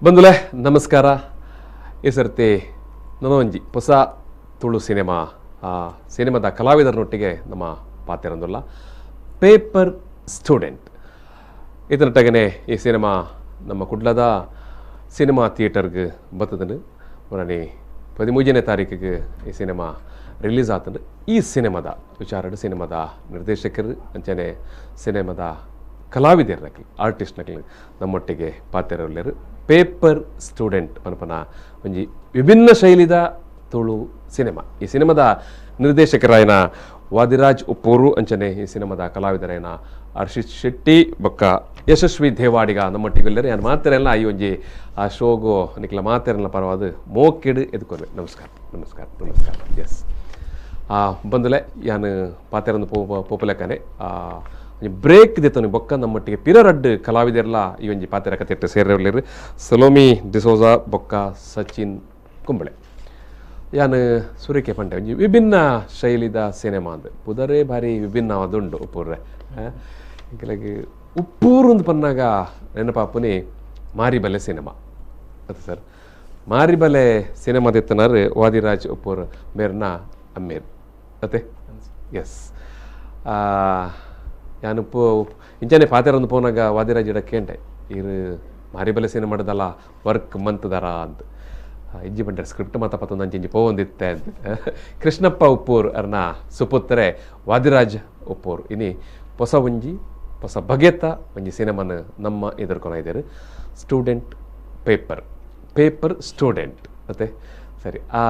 ಬಂಧುಲೆ ನಮಸ್ಕಾರ. ಈ ಸರ್ತಿ ನನೊಂಜಿ ಹೊಸ ತುಳು ಸಿನಿಮಾ, ಆ ಸಿನಿಮಾದ ಕಲಾವಿದರನೊಟ್ಟಿಗೆ ನಮ್ಮ ಪಾತಿರಂದುಲ್ಲ ಪೇಪರ್ ಸ್ಟೂಡೆಂಟ್. ಇದನ್ನೊಟ್ಟಗನೆ ಈ ಸಿನಿಮಾ ನಮ್ಮ ಕುಡ್ಲದ ಸಿನಿಮಾ ಥಿಯೇಟರ್ಗೆ ಬತ್ತದನು. ಮೊನ್ನೆ 13ನೇ ತಾರೀಕಿಗೆ ಈ ಸಿನಿಮಾ ರಿಲೀಸ್ ಆತಂಡು. ಈ ಸಿನಿಮಾದ ವಿಚಾರಡು ಸಿನಿಮಾದ ನಿರ್ದೇಶಕರು ಅಂಚನೆ ಸಿನಿಮಾದ ಕಲಾವಿದರ್ನಕ್ಲು ಆರ್ಟಿಸ್ಟ್ನಕ್ಲು ನಮ್ಮೊಟ್ಟಿಗೆ ಪಾತಿರಲ್ಲೇರು. ಪೇಪರ್ ಸ್ಟೂಡೆಂಟ್ ಪನ್ಪನ ಒಂಜಿ ವಿಭಿನ್ನ ಶೈಲಿದ ತುಳು ಸಿನಿಮಾ. ಈ ಸಿನಿಮಾದ ನಿರ್ದೇಶಕರಾಯನ ವಾದಿರಾಜ್ ಉಪ್ಪೂರು ಅಂಚನೆ ಈ ಸಿನಿಮಾದ ಕಲಾವಿದರಾಯನ ಹರ್ಷಿತ್ ಶೆಟ್ಟಿ ಬೊಕ್ಕ ಯಶಸ್ವಿ ದೇವಾಡಿಗ ನಮ್ಮೊಟ್ಟಿಗೆ ಇಲ್ಲರೆ. ಯಾನ್ ಮಾತೆರೆಲ್ಲ ಈ ಒಂಜಿ ಆ ಶೋಗು ನಿಕ್ಲ ಮಾತೆರೆಲ್ಲ ಪರವಾದ ಮೋಕೆಡು ಎದುಕೊರ್ವೆ. ನಮಸ್ಕಾರ ನಮಸ್ಕಾರ ನಮಸ್ಕಾರ. ಎಸ್ ಬಂದಲೆ ಯಾನ್ ಪಾತೆರಂದು ಪೋಪುಲೆಕ್ಕನೆ ಬ್ರೇಕ್ ದೆತ್ತನು ಬೊಕ್ಕ ನಮ್ಮೊಟ್ಟಿಗೆ ಪಿರರಡ್ಡು ಕಲಾವಿದೆರ್ಲ ಈ ಒಂಜಿ ಪಾತೆರ ಕತೆಟ್ ಸೇರಿರ್ಲಿರು ಸಲೋಮಿ ಡಿಸೋಜಾ ಬೊಕ್ಕ ಸಚಿನ್ ಕುಂಬಳೆ. ಯಾನ್ ಸುರಿಕೆ ಪಂಡೆ ಒಂಜಿ ವಿಭಿನ್ನ ಶೈಲಿದ ಸಿನಿಮಾ ಅಂದ್ ಪುದರೇ ಭಾರಿ ವಿಭಿನ್ನವಾದುಂಡು ಉಪ್ಪೂರ್ರೆ. ಕೆಲಗೆ ಉಪ್ಪೂರು ಅಂದ್ ಪನ್ನಾಗ ನೆನಪಾಪುನಿ ಮಾರಿಬಲೆ ಸಿನಿಮಾ ಅದು ಸರ್. ಮಾರಿಬಲೆ ಸಿನಿಮಾ ದೆತ್ತನಾರು ವಾದಿರಾಜ್ ಉಪ್ಪೂರ್ ಮೇರ್ನ ಅಮ್ಮೇರ್ ಅತ್ತೆ. ಎಸ್ ಯಾನ್ ಉಪ್ಪು ಇಂಚನೆ ಪಾತೆರಂದು ಪೋನಾಗ ವಾದಿರಾಜ್ ಇಡ ಕೇಂಡೆ ಇರು ಮಾರಿಬಲೆ ಸಿನಿಮಾದಲ್ಲ ವರ್ಕ್ ಮಂತದಾರ ಅಂತ. ಇಜ್ಜಿ ಬಂಡೆ ಸ್ಕ್ರಿಪ್ಟ್ ಮಾತ ಪತ್ತೊಂದು ಅಂಚಿ ಇಂಜಿ ಪೋವೊಂದಿತ್ತೆ ಅಂತ. ಕೃಷ್ಣಪ್ಪ ಉಪ್ಪೂರ್ ಅರ್ನ ಸುಪುತ್ರೆ ವಾದಿರಾಜ್ ಉಪ್ಪೂರ್ ಇನಿ ಹೊಸ ಒಂಜಿ ಹೊಸ ಬಗೆತ ಒಂಜಿ ಸಿನಿಮಾನ ನಮ್ಮ ಎದುರ್ಕೊನ ಇದ್ದಾರೆ. Student paper, paper student ಅತ್ತೆ. ಸರಿ, ಆ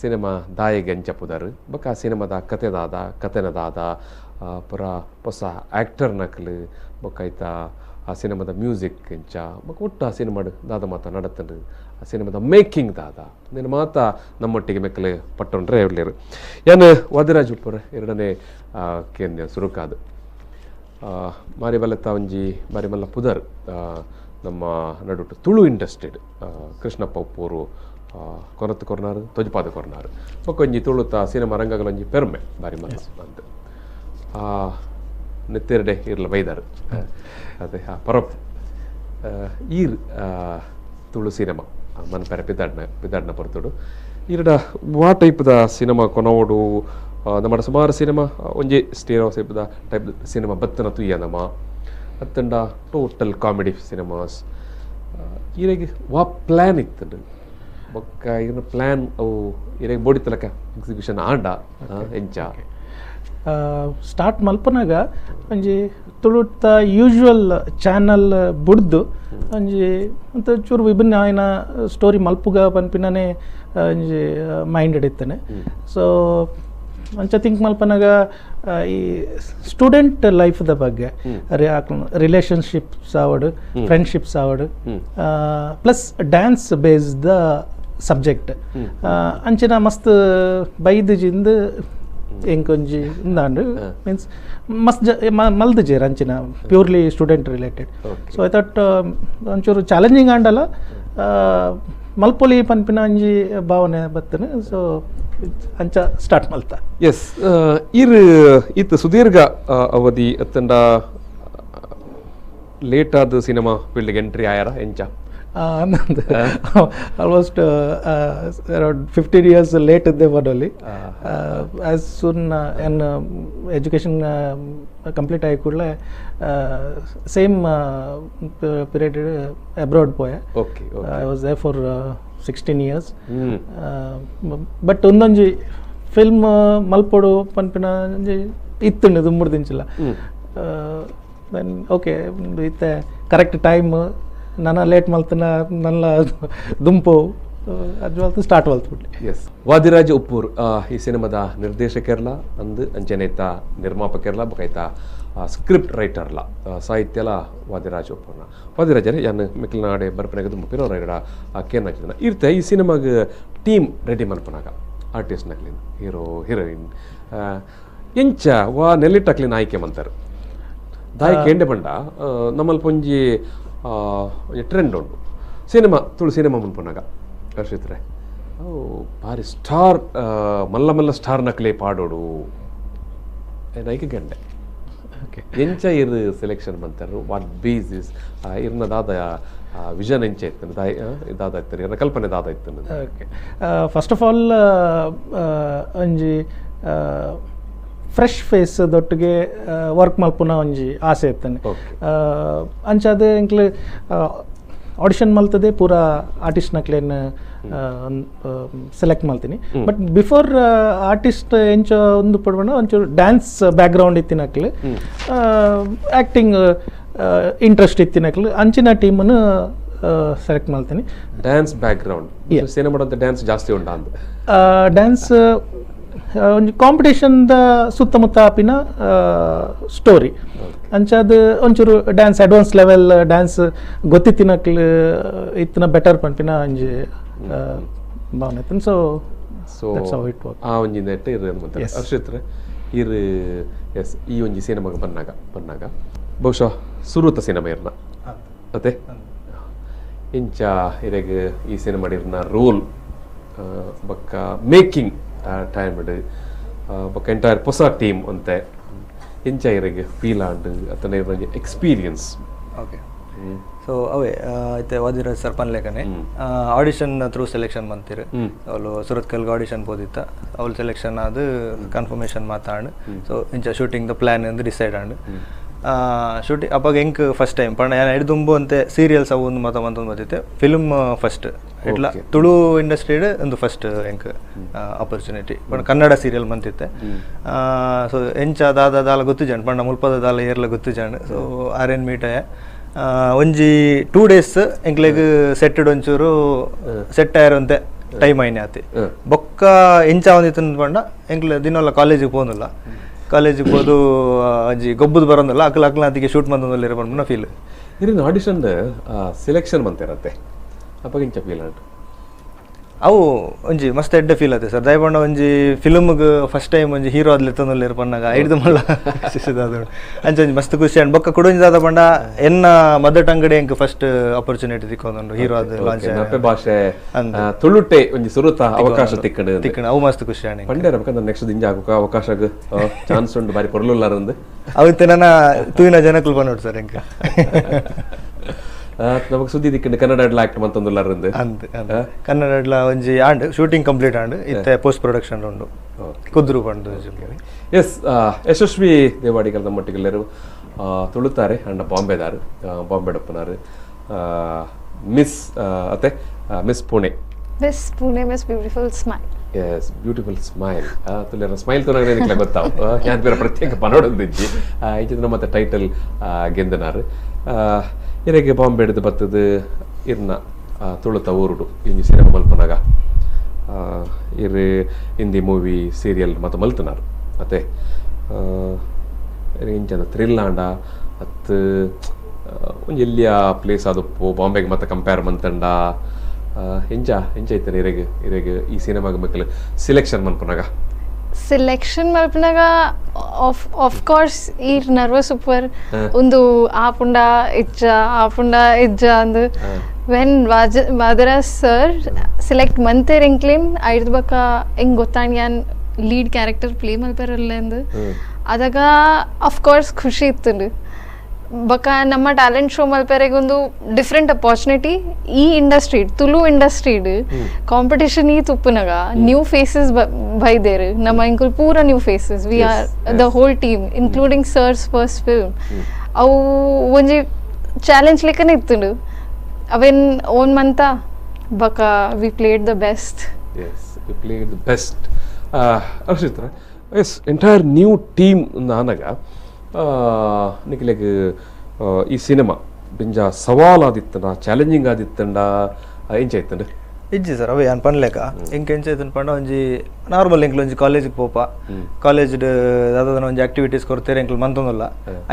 ಸಿನಿಮಾ ದಾಯಿಗೆ ಅಂಚಪುದಾರು ಬೊಕ್ಕ ಆ ಸಿನಿಮಾದ ಕತೆದಾದ ಕತೆನದಾದ ಪುರ ಹೊಸ ಆ್ಯಕ್ಟರ್ ನಕಲು ಬೊಕ್ಕ ಐತ ಆ ಸಿನಿಮಾದ ಮ್ಯೂಸಿಕ್ ಇಂಚ ಬೊಕ್ಕ ಒಟ್ಟು ಆ ಸಿನಿಮಾಡು ದಾದ ಮಾತ ನಡತಂಡು ಆ ಸಿನಿಮಾದ ಮೇಕಿಂಗ್ ದಾದ ನಿನ್ನ ಮಾತ ನಮ್ಮೊಟ್ಟಿಗೆ ಮೆಕ್ಕಲು ಪಟ್ಟೊಂಡ್ರೆ ಇರ್ಲಿರು. ಯಾನ್ ವಾದಿರಾಜ್ ಉಪ್ಪುರ ಎರಡನೇ ಕೇಂದ್ರ ಸುರುಕಾದು ಮಾರಿ ಬಲತ್ತ ಒಂಜಿ ಬಾರಿ ಮಲ್ಲ ಪುದರ್ ನಮ್ಮ ನಡುಟು ತುಳು ಇಂಡಸ್ಟ್ರಿಡ್ ಕೃಷ್ಣಪ್ಪ ಉಪ್ಪೂರು ಕೊರತು ಕೊರ್ನಾರು ತೊಜಪಾದ ಕೊರ್ನಾರು ಬೊಕ್ಕ ಒಂಜಿ ತುಳುತ ಸಿನಿಮಾ ರಂಗಗಳ ಒಂಜಿ ಪೆರ್ಮೆ ಬಾರಿ ಮಲ್ಲ ಅಂತ ನೆತ್ತೆರಡೆ ಇರ್ಲ ಬೈದಾರು ಅದೇ ಪರಪ್ ಈರ್ ತುಳು ಸಿನಿಮಾ ಮನ್ಪೆರೆ ಪಿದಾಡ್ನ ಪಿದಾಡ್ನ ಪೊರ್ತುಡು ಈರಡ ವಾ ಟೈಪ್ದ ಸಿನಿಮಾ ಕೊನವೋಡು. ನಮ್ಮ ಸುಮಾರು ಸಿನಿಮಾ ಒಂಜಿ ಸ್ಟೀರೋ ಟೈಪ್ದ ಟೈಪ್ ಸಿನಿಮಾ ಬತ್ತನ ತುಯ್ಯ ನಮ್ಮ ಅತ್ತಂಡ total comedy cinemas ಈರೆಗೆ ವಾ ಪ್ಲ್ಯಾನ್ ಇತ್ತಂಡು ಬೊಕ್ಕ ಈಗಿನ ಪ್ಲ್ಯಾನ್ ಅವು ಈರೆಗೆ ಬೋಡಿ ತಲಕ ಎಕ್ಸಿಕ್ಯೂಷನ್ ಆಂಡ ಎಂಚ ಸ್ಟಾರ್ಟ್ ಮಲ್ಪನಾಗ ಒಂಜಿ ತುಳುತ ಯೂಶುವಲ್ ಚಾನಲ್ ಬುಡ್ದು ಒಂಜಿ ಅಂತ ಚೂರು ವಿಭಿನ್ನ ಆಯ್ನ ಸ್ಟೋರಿ ಮಲ್ಪುಗ ಪನ್ಪಿನನೇ ಒಂಜಿ ಮೈಂಡೆಡ್ ಇತ್ತನೆ. ಸೊ ಅಂಚ ಥಿಂಕ್ ಮಲ್ಪನಾಗ ಈ ಸ್ಟೂಡೆಂಟ್ ಲೈಫ್ದ ಬಗ್ಗೆ ರಿಲೇಷನ್ಶಿಪ್ಸ್ ಆವಡು ಫ್ರೆಂಡ್ಶಿಪ್ಸ್ ಆವಡು plus dance based the subject ಅಂಚಿನ ಮಸ್ತ್ ಬೈದು ಜಿಂದು ಎಂಕೊಂಜಿ ಇಂದಾಂಡು ಮೀನ್ಸ್ ಮಸ್ತ್ ಜ ಮಲ್ದು ಜೇರ್ ಅಂಚಿನ purely student related. So I thought ಒಂಚೂರು ಚಾಲೆಂಜಿಂಗ್ ಆಂಡಲ ಮಲ್ಪೊಲಿ ಪನ್ಪಿನ ಒಂಜಿ ಭಾವನೆ ಬತ್ತನೆ. ಸೊ ಅಂಚ ಸ್ಟಾರ್ಟ್ ಮಲ್ತ. ಎಸ್, ಇರ್ ಇತ್ತು ಸುದೀರ್ಘ ಅವಧಿ ಅತ್ತಂಡ ಲೇಟ್ ಆದ ಸಿನಿಮಾ ಫೀಲ್ಡ್ಗೆ ಎಂಟ್ರಿ ಆಯಾರ ಎಂಚ? Almost around 15 years late ಇದ್ದೆ ಬಡೋಲಿ. ಆ್ಯಸ್ ಸೂನ್ ಎನ್ ಎಜುಕೇಷನ್ ಕಂಪ್ಲೀಟ್ ಆಗಿ ಕೂಡಲೇ same period abroad ಪೋಯೆ. I was there for 16 years. But ಒಂದೊಂಜಿ film ಮಲ್ಪೊಡು ಪನ್ಪಿನ ಒಂಜಿ ಇತ್ತುಂಡು ದುಂಬುಡು ದಿಂಚಿಲ್ಲ. Then okay ಇತ್ತೆ ಕರೆಕ್ಟ್ ಟೈಮ್ ನನ್ನ ಲೇಟ್ ಮಲ್ತನ ನನ್ನ ದುಂಪು ಅದು ಮಲ್ತು ಸ್ಟಾರ್ಟ್ ಮಲ್ತ್ಬಿಟ್ಟೆ. ಎಸ್, ವಾದಿರಾಜ್ ಉಪ್ಪೂರ್ ಈ ಸಿನಿಮಾದ ನಿರ್ದೇಶಕರ್ಲ ಅಂದು ಅಂಚನೇತ ನಿರ್ಮಾಪಕರ್ಲ ಬೊಕೈತ ಸ್ಕ್ರಿಪ್ಟ್ ರೈಟರ್ಲ ಸಾಹಿತ್ಯಲ ವಾದಿರಾಜ್ ಉಪ್ಪೂರ್ನ. ವಾದಿರಾಜರೇ ಯಾನ್ ಮಿಕ್ಲ್ನಾಡೆ ಬರ್ಪನೆಗೆ ದುಂಬು ಪಿರೋರ ಕೇನ್ ಹಾಕಿದನ ಇರ್ತೆ ಈ ಸಿನಿಮಾಗ ಟೀಮ್ ರೆಡಿ ಮಲ್ಪನಾಗ ಆರ್ಟಿಸ್ಟ್ ನಕ್ಲಿನ್ ಹೀರೋ ಹೀರೋಯಿನ್ ಎಂಚ ವಾ ನೆಲ್ಲಿಟ್ಟಕ್ಲಿನ ಆಯ್ಕೆ ಮಂತಾರೆ ದಾಯಿ ಕೇಂಡೆ ಬಂಡ ನಮ್ಮಲ್ಪ ಒಂಜಿ ಒಂಜಿ ಟ್ರೆಂಡ್ ಉಂಟು ಸಿನಿಮಾ ತುಳು ಸಿನಿಮಾ ಮನ್ಪುನಾಗ ಹರ್ಷಿತ್ರೆ ಅವು ಭಾರಿ ಸ್ಟಾರ್ ಮಲ್ಲ ಮಲ್ಲ ಸ್ಟಾರ್ ನಕ್ಲೆ ಪಾಡೋಡು ನೈಕೆ ಗಂಡೆ. ಎಂಚ ಇರ್ ಸೆಲೆಕ್ಷನ್ ಮಂತಾರು, what base is ಇರ್ನ ದಾದ ವಿಷನ್ ಎಂಚ ಇತ್ತು, ದಾದ ಇತ್ತು ಇರ್ನ ಕಲ್ಪನೆ ದಾದ ಇತ್ತು? Okay, first of all ಒಂಜಿ ಫ್ರೆಶ್ ಫೇಸ್ ದೊಟ್ಟಿಗೆ ವರ್ಕ್ ಮಲ್ಪುನ ಒಂಜಿ ಆಸೆ ಇತ್ತಾನೆ. ಅಂಚಾದ ಎಂಕ್ಲೆ ಆಡಿಷನ್ ಮಲ್ತದೆ ಪೂರ ಆರ್ಟಿಸ್ಟ್ ನಕ್ಲೇನ್ ಸೆಲೆಕ್ಟ್ ಮಲ್ತೀನಿ. But before artist ಎಂಚ ಒಂದು ಪಡ್ಬಂಡ ಒಂಚೂರು ಡ್ಯಾನ್ಸ್ ಬ್ಯಾಕ್ಗ್ರೌಂಡ್ ಇತ್ತಿನಕ್ಲೆ, ಆ್ಯಕ್ಟಿಂಗ್ ಇಂಟ್ರೆಸ್ಟ್ ಇತ್ತಿನಕ್ಲು ಅಂಚಿನ ಟೀಮನ್ನು ಸೆಲೆಕ್ಟ್ ಮಾಡ್ತೀನಿ. Dance back ground, cinema ಮಾಡೋಂಥ ಡ್ಯಾನ್ಸ್ ಜಾಸ್ತಿ ಉಂಟಾ ಅಂತ? ಡ್ಯಾನ್ಸ್ ಒಂಜಿ ಕಾಂಪಿಟೇಷನ್ದ ಸುತ್ತಮುತ್ತ ಆಪಿನ ಸ್ಟೋರಿ ಅಂಚಾದ ಒಂಚೂರು dance advance level dance ಗೊತ್ತಿತ್ತಿನಕ್ಲು ಇತ್ತಿನ ಬೆಟರ್ ಪನ್ಪಿನ ಒಂಜಿ ಭಾವನೆ ಇತ್ತು. So so that's how it work. ಆ ಒಂಜಿ ನೆಟ್ ಇರು ಅಂತ ಹರ್ಷಿತ್ರೆ ಇರು. ಎಸ್, ಈ ಒಂಜಿ ಸಿನಿಮಾಗೆ ಬಂದಾಗ ಬಂದಾಗ ಬಹುಶಃ ಸುರುತ ಸಿನಿಮಾ ಇರ್ನ ಅತ್ತೆ ಇಂಚ ಇರೆಗ್ ಈ ಸಿನಿಮಾ ಇರ್ನ ರೋಲ್ ಬೊಕ್ಕ ಮೇಕಿಂಗ್ ಟೈಮ್ ಬೊಕ್ಕ ಎಂಟೈರ್ ಹೊಸ ಟೀಮ್ ಅಂತೆ ಇಂಚ ಇರೆಗ್ ಫೀಲ್ ಆಂಡ್ ಅತನ ಇರ್ನ experience? Okay, so ಅವೇ ಇತ್ತೆ ವಾದಿರಾಜ್ ಸರ್ ಪನ್ಲೇಕನೆ audition through selection ಬಂತಿರು. ಅವಳು ಸುರತ್ಕಲ್ಗೆ ಆಡಿಷನ್ ಪೋದಿತ್ತ, ಅವಳು ಸೆಲೆಕ್ಷನ್ ಆದ ಕನ್ಫರ್ಮೇಷನ್ ಮಾತಾಂಡ್. ಸೊ ಇಂಚ shooting the plan ಅಂದ್ ಡಿಸೈಡ್ ಆಂಡ್ ಶೂಟಿಂಗ್ ಅಪ್ಪಾಗ ಎಂಕ್ ಫಸ್ಟ್ ಟೈಮ್ ಪಂಡ ಯಾನ್ ಎಡ್ದುಂಬು ಅಂತೆ ಸೀರಿಯಲ್ಸ್ ಅವು ಒಂದು ಮತ ಮಂತೊಂದು ಬತ್ತಿತ್ತೆ. ಫಿಲ್ಮ್ ಫಸ್ಟ್ ಇಟ್ಲ ತುಳು ಇಂಡಸ್ಟ್ರಿಡ್ ಒಂದು ಫಸ್ಟ್ ಎಂಕ್ ಆಪರ್ಚುನಿಟಿ ಪಂಡ ಕನ್ನಡ ಸೀರಿಯಲ್ ಮಂತಿತ್ತೆ. ಸೊ ಎಂಚ ದಾದ ದಾಲ ಗೊತ್ತಿಜಾಂಡ್ ಪಂಡ ಮುಲ್ಪದ ದಾಲ ಏರ್ಲ ಗೊತ್ತಿಜಾಂಡ್. ಸೊ ಆರೇನ್ ಮೀಟಯ ಒಂಜಿ 2 ಡೇಸ್ ಎಂಕ್ಲೆಗ್ ಸೆಟ್ಟೆಡ್ ಒಂಚೂರು ಸೆಟ್ ಆಯರಂತೆ ಟೈಮ್ ಐನೆ ಆತಿ. ಬೊಕ್ಕ ಎಂಚ ಒಂದಿತ್ತು ಪಂಡ ಎಂಕ್ಲೆ ದಿನೊಲ್ಲ ಕಾಲೇಜಿಗೆ ಪೋನುಲ್ಲ, ಕಾಲೇಜಿಗೆ ಪೋದು ಒಂಜಿ ಗೊಬ್ಬದು ಬರೋದಿಲ್ಲ, ಅಕ್ಲ ಅಕ್ಲ ಅತಿಗೆ ಶೂಟ್ ಮಂದೊಂದಿಲ್ಲ ಪಂಡ ಫೀಲ್. ಇರಿನ ಆಡಿಷನ್ ಸೆಲೆಕ್ಷನ್ ಮಂತಿರತ್ತೆ ಅಪ್ಪಾಗ ಇಂಚ ಫೀಲ್ ಆಂಡ್? ಅವು ಒಂಜಿ ಮಸ್ತ್ ಎಡ್ಡೆ ಫೀಲ್ ಆತೆ ಸರ್. ದಯಪಂಡ ಒಂಜಿ ಫಿಲ್ಮ್ಗೆ ಫಸ್ಟ್ ಟೈಮ್ ಒಂಜಿ ಹೀರೋ ಆದ್ಲೆ ಪನ್ನಾಗ ಐಡ್ದು ಮಲ್ಲ ಅಂಚ ಒಂಜಿ ಮಸ್ತ್ ಖುಷಿ ಆಂಡ್. ಬೊಕ್ಕ ಕುಡೊಂಜಿ ದಾದ ಪಂಡ ಎನ್ನ ಮದರ್ ಟಂಗಡೆ ಎಂಕ್ ಫಸ್ಟ್ ಆಪರ್ಚುನಿಟಿ ತಿಕ್ಕೊಂದುಂಡು ಹೀರೋ ಆದ್ ಲಾಂಚ್ ಅಪ್ಪೆ ಭಾಷೆ ತುಳುಟೆ ಒಂಜಿ ಸುರುತ ಅವಕಾಶ ತಿಕ್ಕಂಡು ತಿಕ್ಕಂಡು ಅವು ಮಸ್ತ್ ಖುಷಿ ಆಂಡ್. ಪಂಡ್ಯಾರ ಬೊಕ್ಕ ನೆಕ್ಸ್ಟ್ ದಿಂಜ ಆಗುಕ ಅವಕಾಶ ಚಾನ್ಸ್ ಉಂಡು ಬಾರಿ ಪೊರ್ಲುಲ್ಲಾರಂದು ಅವತ್ತೆ ನನ್ನ ತೂಯಿನ ಜನಕುಲು ಪನ್ನೋಡು ಸರ್ ಎಂಕ್. ನಮಗೆ ಸುದ್ದಿ ದಿಕ್ಕಂಡು ಕನ್ನಡ ಆಕ್ಟ್ ಮಂತೊಂದುಲ್ಲಾರಂದು ಅಂದ್ ಕನ್ನಡ ಒಂಜಿ and shooting complete and ಇತ್ತೆ ಪೋಸ್ಟ್ ಪ್ರೊಡಕ್ಷನ್ ಉಂಡು ಕುದ್ರು ಪಂಡು. ಎಸ್, ಯಶಸ್ವಿ ದೇವಾಡಿಗರ ನಮ್ಮೊಟ್ಟಿಗೆಲ್ಲರೂ ತುಳುತ್ತಾರೆ ಅಂಡ ಬಾಂಬೆದಾರು, ಬಾಂಬೆ ಡಪ್ಪನಾರು ಮಿಸ್ ಅತ್ತೆ miss Pune, miss Pune, miss beautiful smile. Yes, beautiful smile. ತುಳಿಯರ smile ತುನಗನೇ ಗೊತ್ತಾವು ಯಾನ್ ಬೇರೆ ಪ್ರತ್ಯೇಕ ಪನೋಡೊಂದಿಜ್ಜಿ ಇಂಚಿನ ಮತ್ತೆ ಟೈಟಲ್ ಗೆಂದನಾರು. ಇರೆಗೆ ಬಾಂಬೆ ಹಿಡಿದು ಬತ್ತದು ಇರ್ನ ತುಳುತ ಊರುಡು ಇಂಜಿ ಸಿನಿಮಾ ಮಲ್ಪನಾಗ ಇರು ಹಿಂದಿ ಮೂವಿ ಸೀರಿಯಲ್ ಮತ್ತು ಮಲ್ತನಾರು ಅತ್ತೆ ಇಂಚದ ಥ್ರಿಲ್ ಆಂಡ ಅತ್ತು ಒಂಜಿ ಎಲ್ಲಿಯ ಪ್ಲೇಸ್ ಆದಪ್ಪು ಬಾಂಬೆಗೆ ಮತ್ತೆ ಕಂಪೇರ್ ಮಂತಂಡ ಎಂಚ ಎಂಚ ಐತನೆ ಇರೆಗ್ ಇರೆಗ್ ಈ ಸಿನಿಮಾಗ ಮಕ್ಕಳು ಸೆಲೆಕ್ಷನ್ ಮನ್ಪುನಾಗ? ಸೆಲೆಕ್ಷನ್ ಮಲ್ಪನಾಗ ಆಫ್ ಕೋರ್ಸ್ ಈ ನರ್ವಸ್ ಸೂಪರ್ ಒಂದು ಆಪುಂಡ ಇಜ್ಜ ಆಪುಂಡ ಇಜ್ಜ ಅಂದು. When Vadiraj sir select ಮಂತೇರ್ ಎಂಕ್ಲೇನ್ ಐದು ಬಕ್ಕ ಹೆಂಗೆ ಗೊತ್ತಾಂಡ್ ಯಾನ್ lead character play ಮಲ್ಪೆರಲ್ಲ ಅಂದು ಅದಾಗ ಆಫ್ ಕೋರ್ಸ್ ಖುಷಿ ಇತ್ತು. ಬಕ್ಕ ನಮ್ಮ ಟ್ಯಾಲೆಂಟ್ ಶೋ ಮಲ್ಪೆರೆಗೊಂದು ಡಿಫ್ರೆಂಟ್ ಅಪಾರ್ಚುನಿಟಿ ಈ ಇಂಡಸ್ಟ್ರಿ ತುಳು ಇಂಡಸ್ಟ್ರಿಡ್ ಕಾಂಪಿಟೇಷನ್ ಈ ತುಪ್ಪುನಗ ನ್ಯೂ ಫೇಸಸ್ ಬೈದೇರು ನಮ್ಮ ಇಂಕುಲ್ ಪೂರ new faces. We are the whole team including sir's first film. ಅವು ಒಂಜಿ ಚಾಲೆಂಜ್ ಲೆಕ್ಕನೆ ಇತ್ತುಂಡು ಅವೇನ್ ಓನ್ ಮಂತ ಬಕ we played the best. Yes, we played the best. Arshitra, yes, entire new team ನಾನಗ ನಿಖಿಲೆಗ್ ಈ cinema ಬಿಂಜ ಸವಾಲ್ ಆದಿತ್ತಂಡ, challenging ಆದಿತ್ತಂಡ, ಎಂಚ ಇತ್ತಂಡ? ಇಜ್ಜಿ sir, ಅವೇ ಯಾನ್ ಪನ್ಲೇಕ ಎಂಕ್ ಎಂಚ ಇತ್ತಂಡ್ ಪಂಡ ಒಂಜಿ ನಾರ್ಮಲ್ ಎಂಕ್ಲು ಒಂಜಿ ಕಾಲೇಜಿಗೆ ಪೋಪ, ಕಾಲೇಜ್ ದಾದಾದನ ಒಂಜಿ ಆಕ್ಟಿವಿಟೀಸ್ ಕೊಡ್ತೇರೆ ಎಂಕ್ಲು ಮಂತೊಂದುಲ್ಲ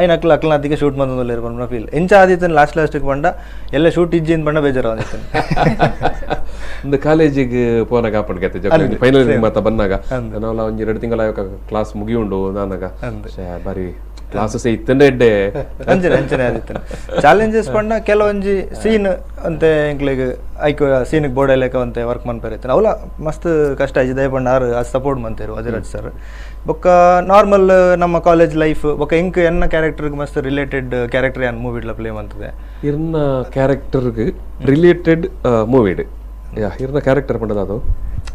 ಐನ ಅಕ್ಲ ಅಕ್ಲನ ಅದಿಗೆ ಶೂಟ್ ಮಂತೊಂದುಲ್ಲ ಪಂಡ ಫೀಲ್ ಎಂಚ ಆದಿತ್ತನ್. ಲಾಸ್ಟ್ ಲಾಸ್ಟಿಗೆ ಪಂಡ ಎಲ್ಲ ಶೂಟ್ ಇಜ್ಜಿ ಅಂತ ಪಂಡ ಬೇಜಾರು ಆದಿತ್ತನ್. ಒಂದು ಕಾಲೇಜಿಗೆ ಪೋನಾಗ ಆಪಣ್ಗೆ ಫೈನಲ್ ಮತ್ತೆ ಬಂದಾಗ ನಾವೆಲ್ಲ ಒಂಜಿ 2 ತಿಂಗಳ ಕ್ಲಾಸ್ ಮುಗಿಯುಂಡು ನಾನಾಗ ಬಾರಿ Classes ಇತ್ತಂಡೆ ಎಡ್ಡೆ ಅಂಚನೆ ಅಂಚನೆ ಆದಿತ್ತನೆ ಚಾಲೆಂಜಸ್ ಪಂಡ ಕೆಲವೊಂಜಿ ಸೀನ್ ಅಂತೆ ಎಂಕ್ಲೆಗ್ ಐಕ್ ಸೀನಿಗೆ ಬೋರ್ಡ್ ಲೆಕ್ಕ ಅಂತೆ ವರ್ಕ್ ಮನ್ಪೆರೆ ಇತ್ತನ ಅವಲ ಮಸ್ತ್ ಕಷ್ಟ ಆಯ್ತು ದಯ ಪಂಡ ಆರು ಅದು ಸಪೋರ್ಟ್ ಮಂತೇರು ವಾದಿರಾಜ್ ಸರ್. ಬೊಕ್ಕ ನಾರ್ಮಲ್ ನಮ್ಮ ಕಾಲೇಜ್ ಲೈಫ್ ಬೊಕ್ಕ ಎಂಕ್ ಎನ್ನ ಕ್ಯಾರೆಕ್ಟರ್ಗೆ ಮಸ್ತ್ ರಿಲೇಟೆಡ್ ಕ್ಯಾರೆಕ್ಟರ್ ಯಾನ್ ಮೂವಿಡ್ಲ ಪ್ಲೇ ಮಂತದೆ. ಇರ್ನ ಕ್ಯಾರೆಕ್ಟರ್ಗೆ ರಿಲೇಟೆಡ್ ಮೂವಿಡ್ ಇರ್ನ ಕ್ಯಾರೆಕ್ಟರ್ ಪಂಡದ ಅದು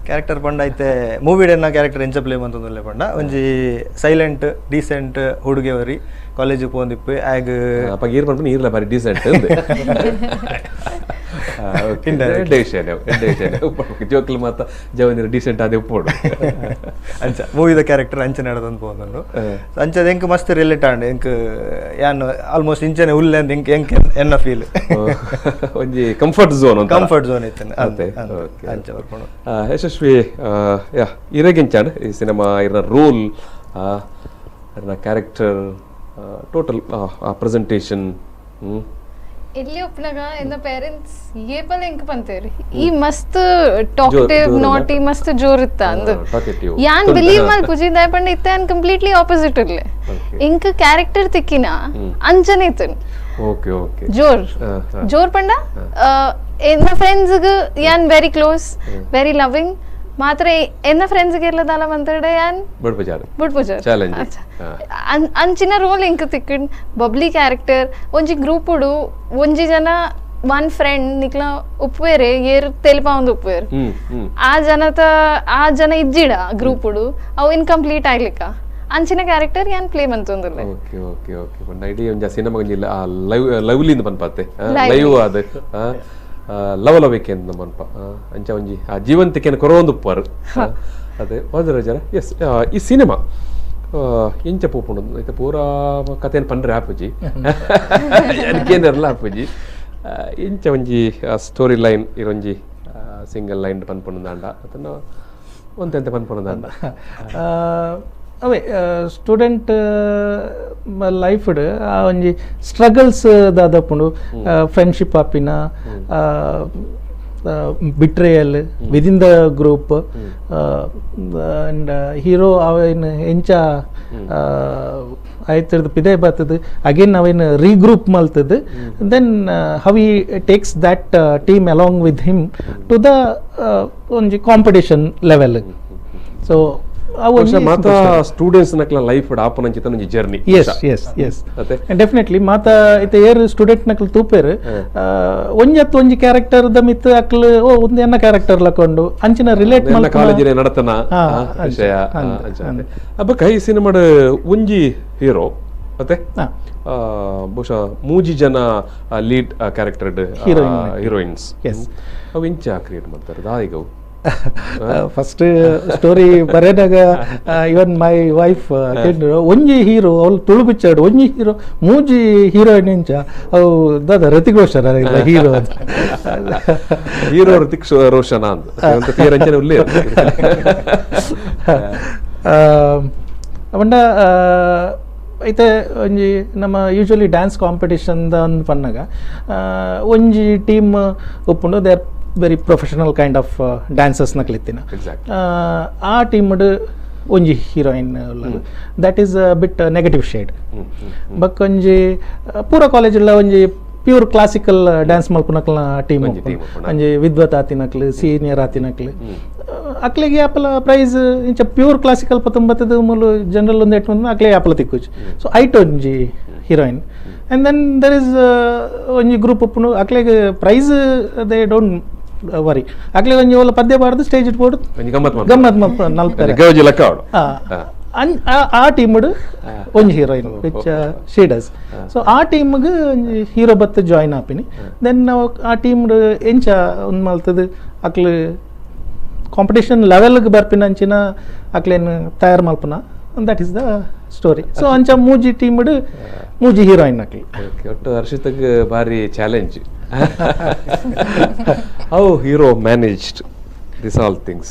ಕ್ಯಾರೆಕ್ಟರ್ ಪಂಡ ಐತೆ ಮೂವಿಡ್ ಎನ್ನ ಕ್ಯಾರೆಕ್ಟರ್ ಎಂಚ ಪ್ಲೇ ಮಂತೊಂದುಲ್ಲೆ ಪಂಡ ಒಂಜಿ ಸೈಲೆಂಟ್ ಡೀಸೆಂಟ್ ಹುಡುಗೆವರಿ ಕಾಲೇಜಿಗೆ ಪೋಂದಿಪ್ಪು ಆಗ ಅಪ್ಪ ಈರ್ ಪನ್ಪುನ ಈರ್ಲ ಬಾರಿ ಡೀಸೆಂಟ್ ಜೋಕ್ಲು ಮಾತ ಜವನಿರ ಡೀಸೆಂಟ್ ಆದ ಉಪ್ಪೋಡು ಅಂಚ ಮೂವಿದ ಕ್ಯಾರೆಕ್ಟರ್ ಅಂಚೆ ನಡೆದಂದು ಪೋಂದುಂಡು. ಅಂಚದ ಎಂಕ್ ಮಸ್ತ್ ರಿಲೇಟ್ ಆಂಡ್ ಎಂಕ್ ಯಾನ್ ಆಲ್ಮೋಸ್ಟ್ ಇಂಚನೆ ಉಲ್ಲೆ ಅಂದ್ ಎಂಕ್ ಎಂಕ್ ಎನ್ನ ಫೀಲ್ ಒಂಜಿ comfort zone comfort zone ಇತ್ತನೆ ಅಂಚ ಬರ್ಕೊಂಡು. ಯಶಸ್ವಿ ಇರೆಗಿಂಚಾಂಡ್ ಈ ಸಿನಿಮಾ ಇರ್ನ ರೋಲ್ ಇರ್ನ character total presentation ಎಲ್ಲಿ ಒಪ್ಪನಾಗ ಎನ್ನ ಪೇರೆಂಟ್ಸ್ ಏಪಲ್ ಎಂಕ್ ಪಂತೇರಿ ಈ ಮಸ್ತ್ ಟಾಕ್ಟಿವ್ ನಾಟಿ ಮಸ್ತ್ ಜೋರ್ ಇತ್ತ ಅಂದು ಯಾನ್ ಬಿಲೀವ್ ಮಲ್ಪುಜಿ ದಾಯ ಪಂಡ ಇತ್ತೆ ಯಾನ್ ಕಂಪ್ಲೀಟ್ಲಿ ಆಪೋಸಿಟ್ ಇರ್ಲೆ ಎಂಕ್ ಕ್ಯಾರೆಕ್ಟರ್ ತಿಕ್ಕಿನ ಅಂಚನೆ ಇತ್ತು. ಓಕೆ ಓಕೆ ಜೋರ್ ಜೋರ್ ಪಂಡ ಎನ್ನ ಫ್ರೆಂಡ್ಸ್ಗ್ ಯಾನ್ very close very loving ಮಾತ್ರ ಎನ್ನ ಫ್ರೆಂಡ್ಸ್ಗೆ ಇರ್ಲದಾಲ ಮಂತಡೆ ಯಾನ್ ಬುಡ್ಪುಜಾರ್ ಅಂಚಿನ ರೋಲ್ ಎಂಕ್ ತಿಕ್ಕಿಂಡ್ ಬಬ್ಲಿ ಕ್ಯಾರೆಕ್ಟರ್ ಒಂಜಿ ಗ್ರೂಪ್ ಉಡು ಒಂಜಿ ಜನ ಒನ್ ಫ್ರೆಂಡ್ ನಿಕ್ಲ ಉಪ್ಪುವೇರೆ ಏರ್ ತೆಲಿಪಾವಂದು ಉಪ್ಪುವೇರು ಆ ಜನತ ಆ ಜನ ಇಜ್ಜಿಡ ಗ್ರೂಪ್ ಉಡು ಅವು ಇನ್ಕಂಪ್ಲೀಟ್ ಆಗ್ಲಿಕ್ಕ ಅಂಚಿನ ಕ್ಯಾರೆಕ್ಟರ್ ಯಾನ್ ಪ್ಲೇ ಮಂತೊಂದುಲ್ಲೆ. Okay okay okay ಪಂಡ ಇಡೀ ಒಂಜಿ ಸಿನಿಮಾ ಒಂಜಿ ಲೈವ್ ಲವ್ಲಿಂದ ಪನ್ಪತ್ತೆ ಲೈವ್ ಆದ್ ಲವಲವಿಕೆ ಅಂತ ಮನ್ಪ ಅಂಚ ಒಂಜಿ ಆ ಜೀವಂತಿಕೆನ ಕೊರೊಂದು ಉಪ್ಪರು ಅದೇ ವಾದಿರಾಜರ. ಎಸ್ ಈ ಸಿನಿಮಾ ಎಂಚ ಪೋಪುಂಡು ಇತ್ತೆ ಪೂರಾ ಕಥೆನ್ ಪಂಡ್ರೆ ಆಪುಜಿ എനിക്കേನಿರಲ್ಲ ಆಪುಜಿ ಎಂಚ ಒಂಜಿ ಸ್ಟೋರಿ ಲೈನ್ ಇರೊಂಜಿ ಸಿಂಗಲ್ ಲೈನ್ ಪನ್ಪುಂಡು ಅದನ್ನು ಒಂತೆಂತ ಪನ್ಪುಂಡು. ಅವೇ ಸ್ಟೂಡೆಂಟ್ ಲೈಫ್ಡ್ ಆ ಒಂಜಿ ಸ್ಟ್ರಗಲ್ಸ್ ದಾದಪುಂಡು ಫ್ರೆಂಡ್ಶಿಪ್ ಆಪಿನ betrayal within the group and hero ಅವೇನು ಎಂಚ ಆಯ್ತಿರ್ದು ಪಿದೆ ಬರ್ತದೆ ಅಗೇನ್ ಅವೇನು ರೀಗ್ರೂಪ್ ಮಲ್ತದೆ then how he takes that team along with him to the ಒಂಜಿ competition level. So ಮಾತಾ ಸ್ಟೂಡೆಂಟ್ಸ್ ನಕ್ಲ ಲೈಫ್ ಆಪನಂಚಿತ ಒಂಜಿ journey. Yes yes yes definitely ಮಾತಾ ಇತ್ತೆ ಏರ್ ಸ್ಟೂಡೆಂಟ್ ನಕ್ಲ ತೂಪೇರು ಒಂಜತ್ ಒಂಜಿ ಕ್ಯಾರೆಕ್ಟರ್ the ಮಿತ್ ಅಕ್ಲ ಓ ಒಂದು ಎನ್ನ ಕ್ಯಾರೆಕ್ಟರ್ ಲಕೊಂಡು ಅಂಚಿನ ರಿಲೇಟ್ ಮಲ್ತ ಕಾಲೇಜಿನ ನಡತನ ವಿಷಯ ಅಬ್ಬ ಈ ಸಿನಿಮಾಡ್ ಒಂಜಿ ಹೀರೋ ಮತ್ತೆ ಬಹುಶಃ ಮೂಜಿ ಜನ lead character heroines ಅವು ಇಂಚ ಕ್ರಿಯೇಟ್ ಮಾಡ್ತಾರೆ ದಾಯಿಗ ಅವು ಫಸ್ಟ್ ಸ್ಟೋರಿ ಬರೆದಾಗ ಇವನ್ my wife ಒಂಜಿ ಹೀರೋ ಅವ್ಳು ತುಳು ಪಿಕ್ಚರ್ ಒಂಜಿ ಹೀರೋ ಮೂಜಿ ಹೀರೋಯಿನ್ ಇಂಚ ಅವು ದಾದ ಋತಿಕ್ ರೋಷನ್ ಹೀರೋ ಹೀರೋ ಋತಿಕ್ ರೋಷನ್ ಅಂತ ಪೇರಂಚನೆ ಉಲ್ಲೆ ಪಂಡ ಐತೆ ಒಂಜಿ ನಮ್ಮ usually dance competition ಅಂದ್ ಪನ್ನಗ ಒಂಜಿ ಟೀಮ್ ಉಪ್ಪುಂಡು they are very professional kind of dancers ನಕ್ಲಿತ್ತಿನ ಆ ಟೀಮ್ಡ್ ಒಂಜಿ heroine that is bit negative shade ಬೊಕ್ಕ ಒಂಜಿ ಪೂರ ಕಾಲೇಜುಲ ಒಂಜಿ pure classical dance ಮಲ್ಪುನಕ್ಲ್ನ team ಒಂಜಿ ವಿದ್ವತ್ ಆತಿನಕ್ಲು ಸೀನಿಯರ್ ಆತಿನಕ್ಲು ಅಕ್ಲೆಗೆ ಆಪಲ ಪ್ರೈಸ್ ಇಂಚ ಪ್ಯೂರ್ ಕ್ಲಾಸಿಕಲ್ ಪತ್ತೊಂಬತ್ತದ ಮೂಲು ಜನರಲ್ ಒಂದು ಎಟ್ಟು ಅಕ್ಲೆ ಆಪಲ ತಿಕ್ಕುಚು. ಸೊ ಐಟ್ ಒಂಜಿ heroine and then there is ಒಂಜಿ ಗ್ರೂಪ್ ಉಪ್ಪುಂಡು ಅಕ್ಲೆಗ್ price they don't worry ಅಕ್ಲೆ ಒಂಜಿ ಓಲ ಪದ್ಯ ಪಾಡ್ದು ಸ್ಟೇಜ್ ಇಟ್ಬೋದು ಗಮ್ಮತ್ ನಲ್ಪೆರೆ ಆ ಟೀಮ್ಡ್ ಒಂಜಿ heroine which she does. So ಆ ಟೀಮ್ಗೆ ಒಂಜಿ ಹೀರೋ ಬತ್ತು ಜಾಯಿನ್ ಆಪಿನಿ then ಆ ಟೀಮ್ಡ್ ಎಂಚ ಒಂದು ಮಲ್ತದ ಅಕ್ಲು ಕಾಂಪಿಟೇಷನ್ ಲೆವೆಲ್ಗೆ ಬರ್ಪಿನ ಅಂಚಿನ ಅಕ್ಲೇನು ತಯಾರು ಮಲ್ಪನ that is the story. So ಅಂಚ ಮೂಜಿ ಟೀಮ್ಡ್ ಮೂಜಿ ಹೀರೋಯಿನ್ ಅಕ್ಲಿ. ಒಟ್ಟು ಹರ್ಷಿತಗ್ ಭಾರಿ challenge how hero managed this all things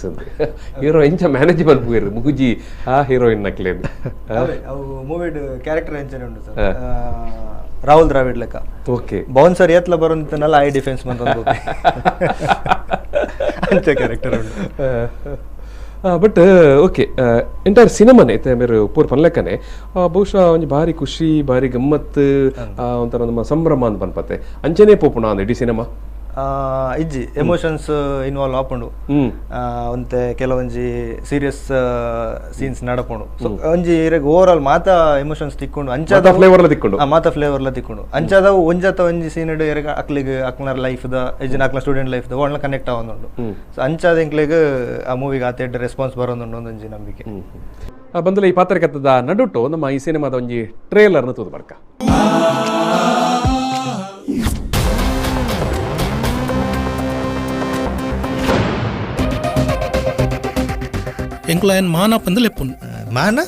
hero ಎಂಚ ಮ್ಯಾನೇಜ್ ಮಲ್ಪುವೆರ್ ಮೂಜಿ ಆ ಹೀರೋಯಿನ್ ನಕ್ಲೇನು ಅವು ಮೂವಿಡ್ ಕ್ಯಾರೆಕ್ಟರ್ ಎಂಚನೆ ಉಂಟು ಸರ್ ರಾಹುಲ್ ದ್ರಾವಿಡ್ ಲೆಕ್ಕ. ಓಕೆ ಬೌನ್ಸರ್ ಏತ್ಲ ಬರುಂತನಲ್ಲ I defence ಮಂತೊಂದು ಅಂಚ ಕ್ಯಾರೆಕ್ಟರ್ ಉಂಟು. But okay entire ಸಿನಿಮಾನೆ ಇತ್ತೆ ಮೇರು ಪೂರ್ ಪನ್ಲೆಕ್ಕನೆ ಬಹುಶಃ ಒಂಜಿ ಭಾರಿ ಖುಷಿ ಭಾರಿ ಗಮ್ಮತ್ ಒಂಥರ ನಮ್ಮ ಸಂಭ್ರಮ ಅಂತ ಪನ್ಪತ್ತೆ ಅಂಚನೆ ಪೋಪುಣ ಅಂದ್ ಇಡೀ ಸಿನಿಮಾ ಇಜ್ಜಿ ಎಮೋಷನ್ಸ್ ಇನ್ವಾಲ್ವ್ ಆಪುಂಡು ಒಂತೆ ಕೆಲವೊಂಜಿ ಸೀರಿಯಸ್ ಸೀನ್ಸ್ ನಡಪುಂಡು ಸೊ ಒಂಜಿ ಇರೆಗ್ ಓವರ್ ಆಲ್ ಮಾತ ಎಮೋಷನ್ಸ್ ತಿಕ್ಕೊಂಡು ಅಂಚಾದ ಫ್ಲೇವರ್ ಲ ತಿಕ್ಕೊಂಡು ಮಾತ ಫ್ಲೇವರ್ ಲ ತಿಕ್ಕೊಂಡು ಅಂಚಾದವು ಒಂಜಾತ ಒಂಜಿ ಸೀನ್ ಇರೆಗ್ ಅಕ್ಲಿಗ್ ಅಕ್ಲನ ಲೈಫ್ the ಇಜ್ಜಿನ ಅಕ್ಲ student life the ಒಳ್ಳೆ ಕನೆಕ್ಟ್ ಆವೊಂದುಂಡು ಸೊ ಅಂಚಾದ ಎಂಕ್ಲೆಗ್ ಆ ಮೂವಿಗೆ ಆತ ಎಡ್ಡೆ ರೆಸ್ಪಾನ್ಸ್ ಬರೋದುಂಡು ಒಂದೊಂಜಿ ನಂಬಿಕೆ ಬಂದಲ ಈ ಪಾತ್ರಕಥದ ನಡುಟು ನಮ್ಮ ಈ ಸಿನಿಮಾದ ಒಂಜಿ ಟ್ರೇಲರ್ನ ತೂದು ಬರ್ಕ ಎಂಕುಲ ಏನ್ ಮಾನ ಪಂದ್ ಲೆಪ್ಪುನ್ ಮಾನ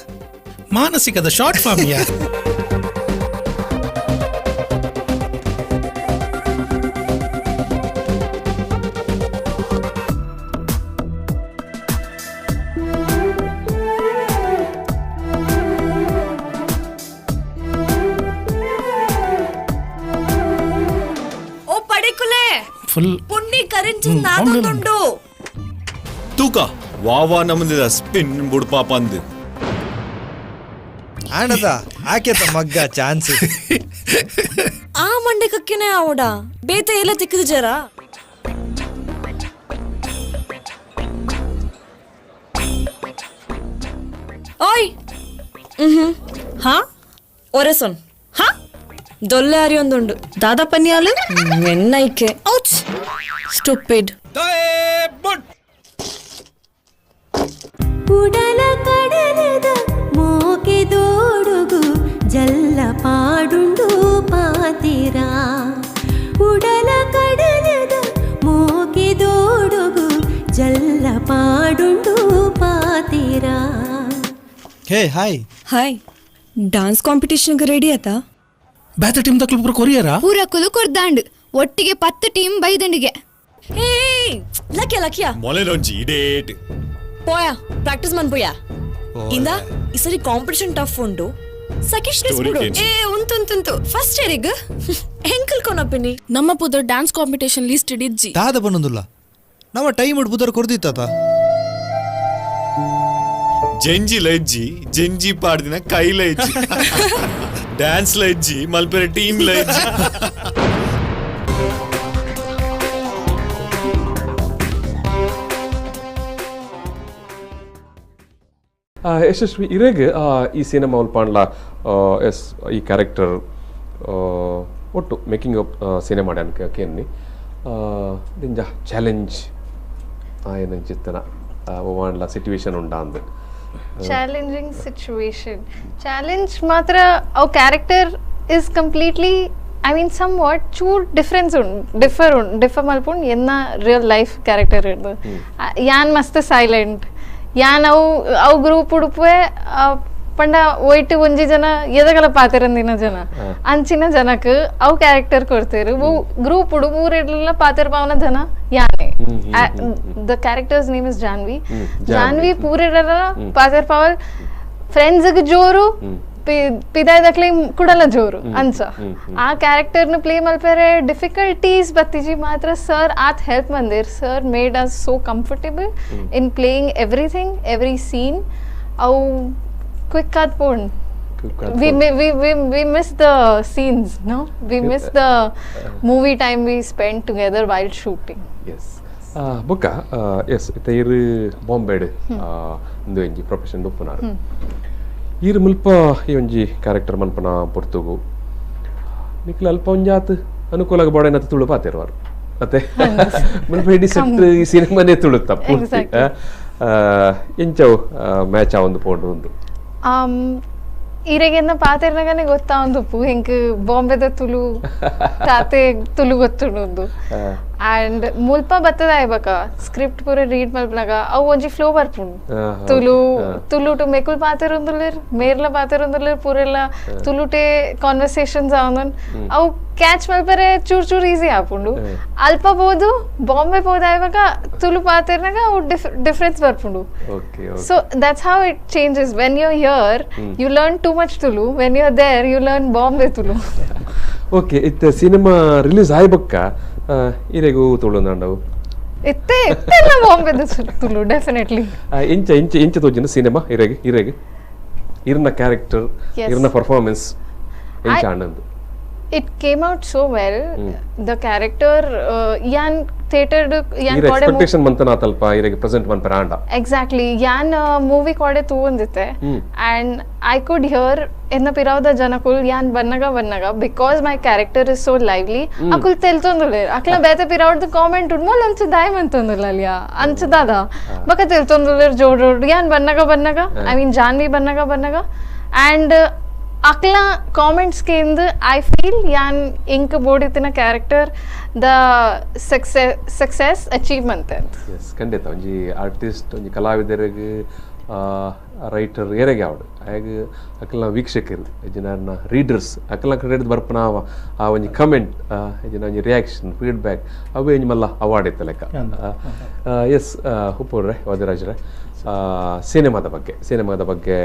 ಮಾನಸಿಕದ ಶಾರ್ಟ್ ಫಾರ್ಮ್ ಯಾ ಓ ಪಡೆಕುಲೆ ಫುಲ್ ಪುಣ್ಯ ಕರಿಂಚಿ ನಾದೊಂದುಂಡು ತೂಕ ವಾವಾ ನಮ್ಮದಿದ ಸ್ಪಿನ್ ಬುಡ್ ಪಾಪ ಅಂದು ಆಣದ ಆಕೆತ ಮಗ್ಗ ಚಾನ್ಸ್ ಆ ಮಂಡೆ ಕಕ್ಕಿನೇ ಆವಡ ಬೇತೆ ಎಲ್ಲ ತಿಕ್ಕಿದ ಜರ ಓಯ್ ಹ್ಮ್ ಹಾ ಒರೆಸೊನ್ ಹಾ ದೊಲ್ಲೆ ಅರಿಯೊಂದುಂಡು ದಾದಾ ಪನ್ಯಾಲು ಎನ್ನೈಕೆ ಔಚ್ ಸ್ಟುಪಿಡ್ ಉಡಲ ಕಡಲದ ಮೋಕೆದೋಡುಗು ಜಲ್ಲ ಪಾಡುಂಡು ಪಾತಿರ ಉಡಲ ಕಡಲದ ಮೋಕೆದೋಡುಗು ಜಲ್ಲ ಪಾಡುಂಡು ಪಾತಿರ hey hi hi dance ಕಾಂಪಿಟಿಷನ್ಗೆ ready ಆತಾ ಬ್ಯಾತ ಟೀಮ್ ದಕ್ಲು ಪೂರ ಕೊರಿಯರಾ ಪೂರ ಕುಲು ಕೊರ್ದಾಂಡ್ ಒಟ್ಟಿಗೆ 10 ಟೀಮ್ ಬೈದಂಡಿಗೆ ಹೇ ಲಕ್ಯ ಲಕ್ಯ ಮೊಲೆನೊಂಜಿ ಇಡೇಟ್ ಪೋಯಾ ಪ್ರಾಕ್ಟೀಸ್ ಮನ್ಪೋಯಾ ಇಂದ ಈ ಸರಿ ಕಾಂಪಿಟಿಷನ್ ಟಫ್ ಉಂಟು ಸಕೀಶ್ Story ಬಿಡು change. ಏ ಉಂಟುಂಟುಂಟು ಫಸ್ಟ್ ಇಯರಿಗ್ ಹೆಂಗ್ ಕೊನಪಿನಿ ನಮ್ಮ ಪುದರ್ dance competition list ಇಡಿಜ್ಜಿ ದಾದ ಬನ್ನೊಂದುಲ್ಲ ನಮ್ಮ ಟೈಮ್ ಪುದರ್ ಕೊರ್ದಿತ್ತ ಜಂಜಿ ಲಜ್ಜಿ ಜಂಜಿ ಪಾಡ್ದಿನ ಕೈ ಲಜ್ಜಿ ಡ್ಯಾನ್ಸ್ ಲಜ್ಜಿ ಮಲ್ಪೆರೆ ಟೀಮ್ ಲಜ್ಜಿ ಯಶಸ್ವಿ ಇರೆಗ್ ಈ ಸಿನಿಮಾ ಉಲ್ಪಾಂಡ್ಲ ಎಸ್ ಈ ಕ್ಯಾರೆಕ್ಟರ್ ಒಟ್ಟು making of cinema ಡ್ಯಾನ್ ಕೇನ್ನಿ ದಿಂಜ ಚಾಲೆಂಜ್ ಆಯನಂಚಿತ್ತನ ಒವಾಂಡ್ಲ ಸಿಚುವೇಶನ್ ಉಂಡಾ ಅಂದ್ challenging situation challenge ಮಾತ್ರ ಅವು character is completely I mean somewhat ಚೂರ್ ಡಿಫ್ರೆನ್ಸ್ ಉಂಡು ಡಿಫರ್ ಉಂಡು ಡಿಫರ್ ಮಲ್ಪುಂಡು ಎನ್ನ real life character ಇರ್ದು ಯಾನ್ ಮಸ್ತ್ ಸೈಲೆಂಟ್ ಯಾನ್ ಅವು ಅವು ಗ್ರೂಪ್ ಉಡುಪುವೆ ಪಂಡ ಒಯ್ಟ್ ಒಂಜಿ ಜನ ಎದಗಲ ಪಾತೆರಂದಿನ ಜನ ಅಂಚಿನ ಜನಕ್ ಅವು ಕ್ಯಾರೆಕ್ಟರ್ ಕೊಡ್ತೇರು ಗ್ರೂಪ್ ಉಡು ಮೂರೆಡ್ಲ ಪಾತೆರ್ ಪಾವನ ಜನ ಯಾನೆ the character's name is Janvi Janvi ಪೂರೆಡಲ ಪಾತೆರ್ Powell ಫ್ರೆಂಡ್ಸ್ಗೆ ಜೋರು ಪಿದಾಯ್ದಕ್ಲೆ ಕುಡಲ ಜೋರು ಅಂಚ ಆ ಕ್ಯಾರೆಕ್ಟರ್ನ ಪ್ಲೇ ಮಲ್ಪೆರೆ ಡಿಫಿಕಲ್ಟೀಸ್ ಬತ್ತಿಜಿ ಮಾತ್ರ ಸರ್ ಆತ್ help Mandir sir made us so comfortable in playing everything every scene ಅವು ಕ್ವಿಕ್ ಆದ್ ಪೋಂಡ್ we miss the scenes, no? We miss the movie time we spent together while shooting. Yes ಬೊಕ್ಕ S ಇತ್ತೆ ಇರು ಬಾಂಬೆಡ್ ಇಂದು ಒಂಜಿ profession ಉಪ್ಪುನಾರು ಈರ್ ಮುಲ್ಪ ಈ ಒಂಜಿ ಕ್ಯಾರೆಕ್ಟರ್ ಮನ್ಪನ ಪೊರ್ತುಗು ನಿಕ್ಲ ಅಲ್ಪ ಒಂಜಾತ್ ಅನುಕೂಲ ಬೋಡೇನತ್ ತುಳು ಪಾತಿರುವರು ಮತ್ತೆ ಮುಲ್ಪ ಇಡೀ ಸೆಟ್ ಈ ಸಿನಿಮಾನೇ ತುಳುತ್ತ ಪೂರ್ತಿ ಎಂಚವು ಮ್ಯಾಚ್ ಆವೊಂದು ಪೋಂಡು ಒಂದು ಈರೆಗೆನ್ನ ಪಾತೆರ್ನಗನೆ ಗೊತ್ತಾ ಒಂದು ಹೆಂಗ್ ಬಾಂಬೆದ ತುಳು ತಾತೆ ತುಳು ಗೊತ್ತುಂಡು ಅಂಡ್ ಮುಲ್ಪ ಬತ್ತದ ಆಯ್ಬಕ ಸ್ಕ್ರಿಪ್ಟ್ ಪೂರ ರೀಡ್ ಮಲ್ಪನಾಗ ಅವು ಒಂಜಿ ಫ್ಲೋ ಬರ್ಪುಂಡು ತುಳು ತುಳುಟು ಮೆಕುಲ್ ಪಾತೆರೊಂದುಲ್ಲೆರ್ ಮೇರ್ಲ ಪಾತೆರೊಂದುಲ್ಲೆರ್ ಪೂರೆಲ್ಲ ತುಳುಟೆ ಕಾನ್ವರ್ಸೇಷನ್ಸ್ ಆವೊಂದು ಅವು ಕ್ಯಾಚ್ ಮಲ್ಪರೆ ಚೂರ್ ಚೂರ್ ಈಸಿ ಆಪುಂಡು ಅಲ್ಪ ಪೋದು ಬಾಂಬೆ ಪೋದು ಆಯ್ಬಕ ತುಳು ಪಾತೆರ್ನಾಗ ಅವು ಡಿಫ್ರೆನ್ಸ್ ಬರ್ಪುಂಡು. So that's how it changes. When you're here, you learn too much Tulu. When you're there, you learn Bombay Tulu. Okay, ಇತ್ತೆ ಸಿನಿಮಾ ರಿಲೀಸ್ ಆಯ್ಬಕ್ಕ ಇರೆಗೂ ತುಳುನಾಡವು ಇತ್ತೆ ಇತ್ತೆಲ್ಲ ಬಾಂಬೆದ ತುಳು ಡೆಫಿನೆಟ್ಲಿ. ಇಂಚ ಇಂಚ ಇಂಚ ತೋಜಿನ ಸಿನಿಮಾ ಇರೆಗ್ ಇರೆಗ್ ಇರ್ನ ಕ್ಯಾರೆಕ್ಟರ್, ಇರ್ನ ಪರ್ಫಾರ್ಮೆನ್ಸ್ ಎಂಚ Anand? It came out so well. The character yan theater yan Ira expectation ಮಂತನ ತಲ್ಪ ಇರೆಗ್ ಪ್ರೆಸೆಂಟ್ ಮನ್ಪೆರ ಆಂಡ. ಎಕ್ಸಾಕ್ಟ್ಲಿ, ಯಾನ್ ಮೂವಿ ಕೋಡೆ ತೂವೊಂದಿತ್ತೆ and I could here ಎನ್ನ ಪಿರಾವದ ಜನಕುಲ್ ಯಾನ್ ಬನ್ನಗ ಬನ್ನಗ because my character is so lively ಅಕುಲ್ ತೆಲ್ತೊಂದುಲ್ಲೆರ್. ಅಕ್ಲ ಬೇತೆ ಪಿರಾವಡ್ದು ಕಾಮೆಂಟ್ ಉಂಡು ಅಂಚ ದಾಯ್ ಮಂತೊಂದುಲ್ಲ ಅಲ್ಲಿಯ ಅಂಚ ದಾದ ಬಕ ತೆಲ್ತೊಂದುಲ್ಲೆರ್ ಜೋಡ್ ಯಾನ್ ಬನ್ನಗ ಬನ್ನಗ, I mean Janhvi ಬನ್ನಗ ಬನ್ನಗ. And ಅಕ್ಲ ಕಾಮೆಂಟ್ಸ್ ಕೇಂದ್ I feel ಯಾನ್ ಇಂಕ್ ಬೋಡಿತ್ತಿನ character the success achievement ಅಂತ. ಎಸ್, ಖಂಡಿತ ಒಂಜಿ ಆರ್ಟಿಸ್ಟ್ ಒಂಜಿ ಕಲಾವಿದರಿಗೆ ರೈಟರ್ ಏರೆಗೆ ಆವಡು ಆಗ ಅಕಲ್ನ ವೀಕ್ಷಕರು ಯಜನಾರ್ನ ರೀಡರ್ಸ್ ಅಕಲ್ನ ಕಡೆ ಬರ್ಪನ ಆ ಒಂಜಿ ಕಮೆಂಟ್ ಯಜನ ಒಂಜಿ ರಿಯಾಕ್ಷನ್ ಫೀಡ್ಬ್ಯಾಕ್ ಅವೇ ಒಂಜಿ ಮಲ್ಲ ಅವಾರ್ಡ್ ಇತ್ತು ಲೆಕ್ಕ. ಎಸ್ ಉಪ್ಪೂರ್ರೆ ವಾದಿರಾಜ್ರೆ, ಸಿನಿಮಾದ ಬಗ್ಗೆ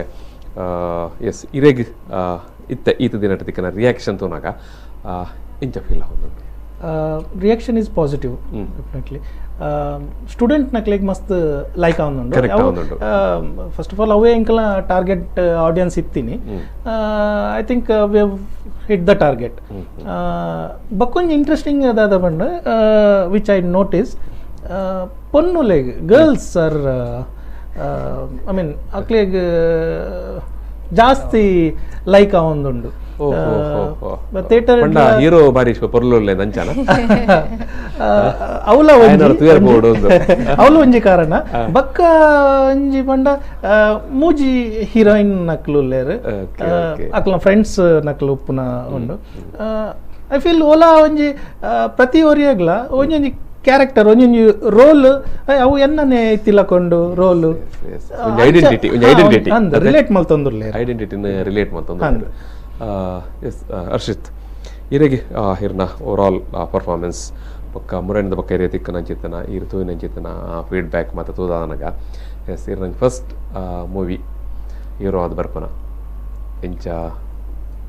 ಎಸ್ ಇರೆಗ್ ಇತ್ತ ಈತ ದಿನ ತಿಕ್ಕನ ರಿಯಾಕ್ಷನ್ ತೋನಾಗ ಇಂಚ ಫೀಲ್ ಆಗೋದು? Reaction is positive definitely. Student ನಕ್ಲೆಗ್ ಮಸ್ತ್ ಲೈಕ್ ಆವೊಂದುಂಡು. First of all ಅವೇ ಎಂಕಲ ಟಾರ್ಗೆಟ್ ಆಡಿಯನ್ಸ್ ಇತ್ತೀನಿ. I think we have hit the target. ಬಕ್ಕೊಂಜಿ interesting ದಾದ ಪಂಡ which I notice, ಪೊನ್ನುಲೆಗ್ girls are I mean ಅಕ್ಲೆಗ್ ಜಾಸ್ತಿ ಲೈಕ್ ಆವೊಂದುಂಡು. ಥಿಯೇಟರ್ ಹೀರೋ ಬಾರಿ ಪೊರ್ಲುಲ್ಲೆ ನಂಚನ ಅವಲ ಅವಲ ಒಂಜಿ ಕಾರಣ. ಬಕ್ಕ ಒಂಜಿ ಪಂಡ ಮೂಜಿ ಹೀರೋಯಿನ್ ನಕ್ಲು ಉಲ್ಲೆರ್, ಅಕ್ಲ ಫ್ರೆಂಡ್ಸ್ ನಕ್ಲು ಉಪ್ಪುನ ಉಂಡು. I feel Ola ಒಂಜಿ ಪ್ರತಿ ಒರಿಯಗ್ಲ ಒಂಜೊಂಜಿ ಕ್ಯಾರೆಕ್ಟರ್ ಒಂಜೊಂಜಿ ರೋಲ್ ಅವು ಎನ್ನನೆ ತಿಲಕೊಂಡು roll identity relate ಮಲ್ತೊಂದುಲ್ಲೆ, ಐಡೆಂಟಿಟಿನ relate ಮಲ್ತೊಂದುಲ್ಲೆ. S Harshit, ಇರೆಗೆ ಇರ್ನ over all performance ಪಕ್ಕ ಮುರಣಿದ ಬೊಕ್ಕ ಇರೆ ತಿಕ್ಕನ ಅಂಚಿತ್ತನ ಇರು ತೂಯಿನ ಅಂಚಿತ್ತನ ಫೀಡ್ಬ್ಯಾಕ್ ಮತ್ತು ತೂದಾನಗ ಎಸ್ ಇರ್ನ first movie hero ಅದು ಬರ್ಪನ ಎಂಚ?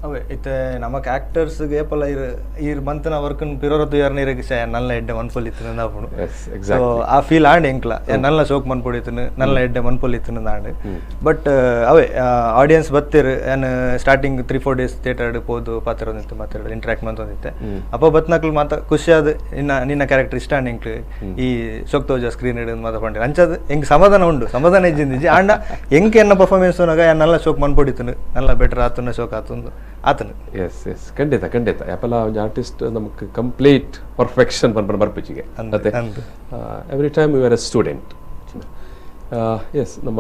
ಅವೇ ಇತ್ತೆ ನಮಕ್ ಆಕ್ಟರ್ಸ್ ಏಪಲ ಇರ್ ಇರ್ ಮಂತನ ವರ್ಕನ್ ಪಿರೋರ ತುಯಾರ್ನ ಇರಗ್ ಸೆ ನಲ್ಲ ಎಡ್ಡೆ ಮನ್ಪೊಲಿ ಇತ್ತನ ಆಪುಂಡು. ಸೊ ಆ ಫೀಲ್ ಆಂಡ್ ಎಂಕ್ಲ ನಲ್ಲ ಶೋಕ್ ಮನ್ಪೊಡಿ ಇತ್ತನ ನಲ್ಲ ಎಡ್ಡೆ ಮನ್ಪೊಲಿ ಇತ್ತನ ಆಂಡ್. ಬಟ್ ಅವೇ ಆಡಿಯನ್ಸ್ ಬತ್ತಿರ್ ಯಾನ್ starting 3-4 days theatre ಪೋದು ಪಾತ್ರ ಮಾತಾಡ ಇಂಟ್ರಾಕ್ಟ್ ಮಂತೊಂದಿತ್ತೆ. ಅಪ್ಪ ಬತ್ನಕ್ಲು ಮಾತ ಖುಷಿಯಾದ ನಿನ್ನ ನಿನ್ನ ಕ್ಯಾರೆಕ್ಟರ್ ಇಷ್ಟ ಆಂಡ್ ಎಂಕ್ಲು ಈ ಶೋಕ್ ತೋಜ ಸ್ಕ್ರೀನ್ ಹಿಡಿದು ಮಾತಾಡ್ಕೊಂಡೆ ಅಂಚದ ಎಂಕ್ ಸಮಾಧಾನ ಉಂಡು, ಸಮಾಧಾನ ಇಜ್ಜಿಂದಿಜ್ಜಿ ಆಂಡ ಎಂಕ್ ಎನ್ನ ಪರ್ಫಾರ್ಮೆನ್ಸ್ ಯಾನ್ ನಲ್ಲ ಶೋಕ್ ಮನ್ಪೊಡಿತ್ತನು ನಲ್ಲ ಬೆಟರ್ ಆತನ ಶೋಕ್ ಆತಂದು ಆತನು. ಎಸ್ ಎಸ್ ಖಂಡಿತ ಖಂಡಿತ ಯಾಪಲ್ಲ ಒಂಜಿ ಆರ್ಟಿಸ್ಟ್ ನಮಕ್ ಕಂಪ್ಲೀಟ್ ಪರ್ಫೆಕ್ಷನ್ ಪನ್ಪನ ಬರ್ಪಿಚಿಗೆ ಅತ್ತೆ every time you are a student. Yes ನಮ್ಮ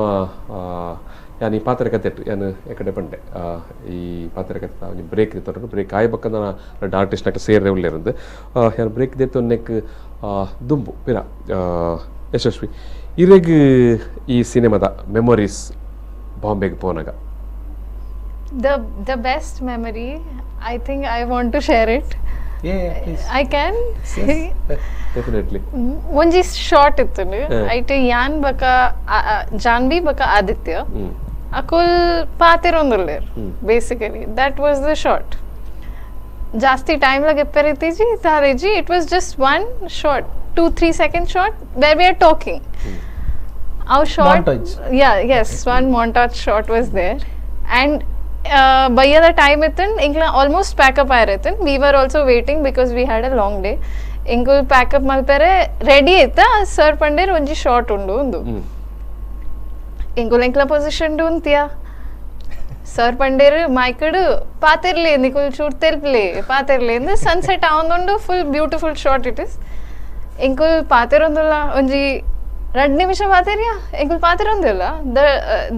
ಯಾನ್ ಈ ಪಾತ್ರ ಕತೆ ಯಾನ್ ಎಕಡೆ ಪಂಡೆ ಈ ಪಾತ್ರ ಕತೆ ಒಂಜಿ ಬ್ರೇಕ್ ದೆತ್ತೊಂಡು ಬ್ರೇಕ್ ಆಯ್ಬಕ್ಕ ರಡ್ಡ್ ಆರ್ಟಿಸ್ಟ್ ನಕ ಸೇರ್ರೆ ಉಲ್ಲೆರಂದು ಯಾನ್ ಬ್ರೇಕ್ ದೆತ್ತೊನ್ನೆಕ್ ದುಂಬು ಪಿರ ಯಶಸ್ವಿ ಇರೆಗ್ ಈ ಸಿನಿಮಾದ memories ಬಾಂಬೆಗೆ ಪೋನಾಗ? The best memory, I think I want to share it. Yeah, please. I can? Yes, definitely. ಒಂಜಿ ಶಾರ್ಟ್ ಇತ್ತು ಐಟ್ ಯಾನ್ ಬಕ ಜಾನ್ವಿ ಬಕ ಆದಿತ್ಯ ಅಕುಲ್ ಪಾತಿರೊಂದುಲ್ಲೆರ್. Basically that was the shot. ಜಾಸ್ತಿ ಟೈಮ್ ಲಾಗ್ ಎಪ್ಪೆರಿತಿಜಿ ತಾರೇಜಿ. It was just one shot, 2-3 second shot where we are talking. Our shot, yeah, yes, one montage shot was there. And ಬಯ್ಯದ time ಇತ್ತು ಎಂಕ್ಲ almost pack up ಆಯಿರತ್ತು. We were also waiting because we had a long day. ಎಂಕುಲ್ pack up ಮಲ್ಪೆರೆ ready ಇತ್ತ sir ಪಂಡೇರ್ ಒಂಜಿ short ಉಂಡು ಒಂದು ಎಂಕುಲ್ ಎಂಕ್ಲ position ಉಂತಿಯ sir ಪಂಡೇರ್ ಮೈಕಡ್ ಪಾತಿರ್ಲಿ ನಿಕುಲ್ ಚೂರ್ ತೆಲ್ಪ್ಲೆ ಪಾತಿರ್ಲಿ ಅಂದ್ sunset ಆವೊಂದುಂಡು. Full beautiful shot it is. ಎಂಕುಲ್ ಪಾತಿರೊಂದುಲ್ಲ ಒಂಜಿ 2 ನಿಮಿಷ ಪಾತಿರ್ಯಾ ಎಂಕುಲ್ ಪಾತಿರೊಂದಿಲ್ಲ.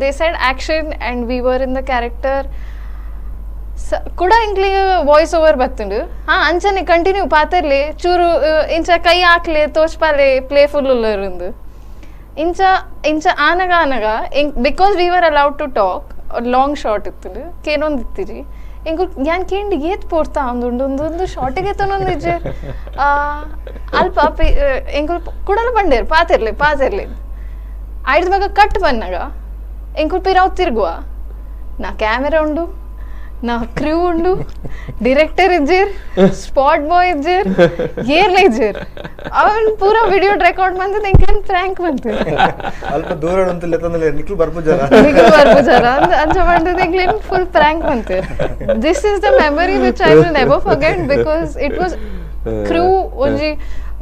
They said action and we were in the character. ಕೂಡ ಎಂಕ್ಲಿಗೆ ವಾಯ್ಸ್ ಓವರ್ ಬತ್ತುಂಡು. ಹಾಂ ಅಂಚನೆ ಕಂಟಿನ್ಯೂ ಪಾತಿರ್ಲಿ ಚೂರು ಇಂಚ ಕೈ ಹಾಕ್ಲಿ ತೋಚ್ಪಾಲೆ ಪ್ಲೇಫುಲ್ ಉಲ್ಲರಿಂದು ಇಂಚ ಇಂಚ ಆನಗ ಆನಗ because we were allowed to talk. Long shot ಇತ್ತು ಕೇನೊಂದು ಇತ್ತಿರಿ ಎಂಕುಲ್ ಯಾನ್ ಕೇಂಡ್ ಏತ್ ಪೋರ್ತಾ ಒಂದುಂಡು ಒಂದೊಂದು ಶಾರ್ಟಿಗೆ ಎತ್ತೊಂದಿಜ್ಜೆ ಅಲ್ಪ ಎಂಕುಲ್ ಕುಡಲ ಬಂಡೇರು ಪಾತಿರ್ಲಿ ಪಾತಿರ್ಲಿ ಐದು ಮಗ ಕಟ್ ಬಂದಾಗ ಎಂಕುಲ್ ಪಿರಾವ್ ತಿರುಗುವ ನಾ ಕ್ಯಾಮೆರಾ ಉಂಡು ನಾ ಕ್ರೂ ಉಂಡು, ಡಿರೆಕ್ಟರ್ ಇಜ್ಜೇರ್, ಸ್ಪಾಟ್ ಬಾಯ್ ಇಜ್ಜೇರ್, ಏರ್ಲ ಇಜ್ಜೇರ್. ಅವನ್ ಪೂರ ವಿಡಿಯೋ ರೆಕಾರ್ಡ್ ಬಂದು ಎಂಕ್ಲೆನ್ ಪ್ರ್ಯಾಂಕ್ ಬಂತು. ಅಲ್ಪ ದೂರ ಉಂಟು ಲೆತ್ತಂದ್ರೆ ನಿಕ್ಲು ಬರ್ಪುಜಾರ. ನಿಕ್ಲು ಬರ್ಪುಜಾರ ಅಂದ್ ಅಂಚ ಪಂಡದ್ ಎಂಕ್ಲೆನ್ ಫುಲ್ ಪ್ರ್ಯಾಂಕ್ ಬಂತು. This is the memory which I will never forget because it was crew ಒಂಜಿ